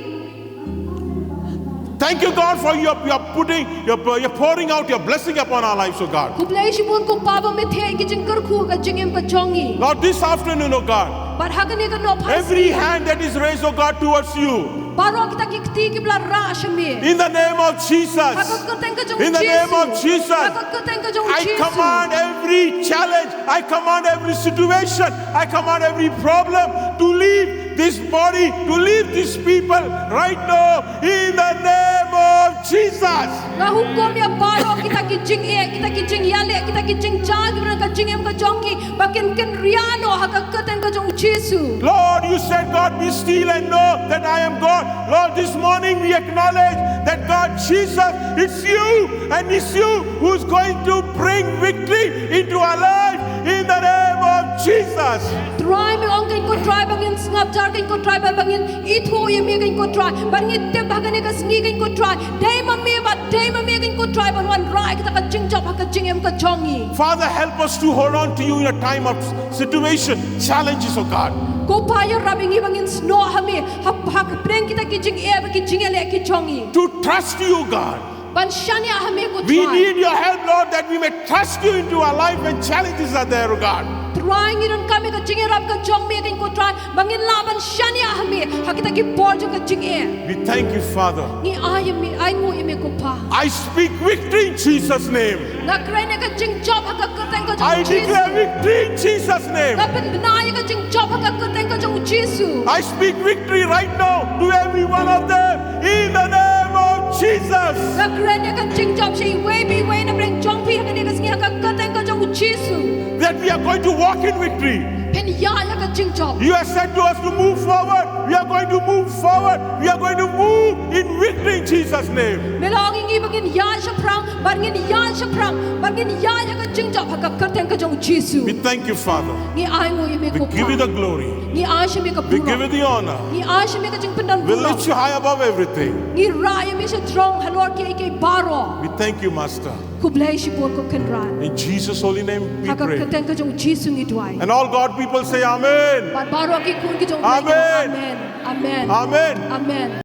Thank you, God, for your, your putting, your, your pouring out your blessing upon our lives, oh God. Khublei shibun ko Pa ba me theh ki jingkyrkhu ha ka jingim ka jong ngi. Lord, this afternoon, oh God, Bad ha kane ka nohphai sngi, every hand that is raised, oh God, towards you, baroh kita ki kti kiba la rah sha me, in the name of Jesus, ha ka kyrteng ka jong U Jisu, in the name of Jesus, ha ka kyrteng ka jong U Jisu, I command every challenge, I command every situation, I command every problem to leave this body, to leave these people right now in the name of Jesus. Nga hukum ïa baroh kita ki jingeh, kita ki jingïaleh, kita ki jingjia kiba don ha ka jingim ka jong ki, ba kin kynriah noh ha ka kyrteng ka jong U Jisu. Lord, you said, God, be still and know that I am God. Lord, this morning we acknowledge that, God Jesus, it's you and it's you who's going to bring victory into our life in the name of Jesus. Trai, me ong kein ko Trai ba ngin sngap jar kein ko Trai, ba ngin ithuh ïa me kein ko Trai, ba ngin tip ba ha kane ka sngi kein ko Trai, dei ma me, ba dei ma me kein ko Trai ban wanrah ïa kata ka jingjop ha ka jingim ka jong ngi. Father, help us to hold on to you in a time of situation, challenges, oh God. Ko Pa, ïarap ïa ngi ba ngin snoh ha me ha, ha pdeng kita ki jingeh bad ki jingïaleh ki jong ngi. To trust you, God. Ban shaniah ha me ko Trai. We need your help, Lord, that we may trust you into our life when challenges are there, oh God. Trai, ngi donkam ïa ka jingïarap ka jong me kein ko Trai, ba ngin lah ban shaniah ha me ha kita ki por jong ka jingeh. We thank you, Father. Ngi ai ïa me, ainguh ïa me ko Pa. I speak victory in Jesus' name. Nga kren ïa ka jingjop ha ka kyrteng ka jong U Jisu. I declare victory in Jesus' name. Nga pynbna ïa ka jingjop ha ka kyrteng ka jong U Jisu. I speak victory right now to every one of them in the name of Jesus. Nga kren ïa ka jingjop sha iwei pa iwei na pdeng jong phi ha kane ka sngi ha ka kyrteng ka jong U Jisu. That we are going to walk in victory. Phin ïaid ïa ka jingjop. You have said to us to move forward. We are going to move forward. We are going to move in victory in Jesus' name. Me la ong ïa ngi ba ngin ïaid shaphrang, ba ngin ïaid shaphrang, ba ngin ïaid ïa ka jingjop ha ka kyrteng ka jong U Jisu. We thank you, Father. Ngi ainguh ïa me ko Pa. We give you the glory. Ngi ai sha me ka burom. We give you the honor. Ngi ai sha me ka jingpyndonburom. We lift you high above everything. Ngi rah ïa me sha jrong halor kiei kiei baroh. We thank you, Master. Khublei shibun ko Kynrad. In Jesus' holy name we pray. Ha ka kyrteng ka jong U Jisu ngi duwai. And all God people say, Amen. Bad baroh ki khun ki jong U Blei, Amen. Amen. Amen. Amen. Amen.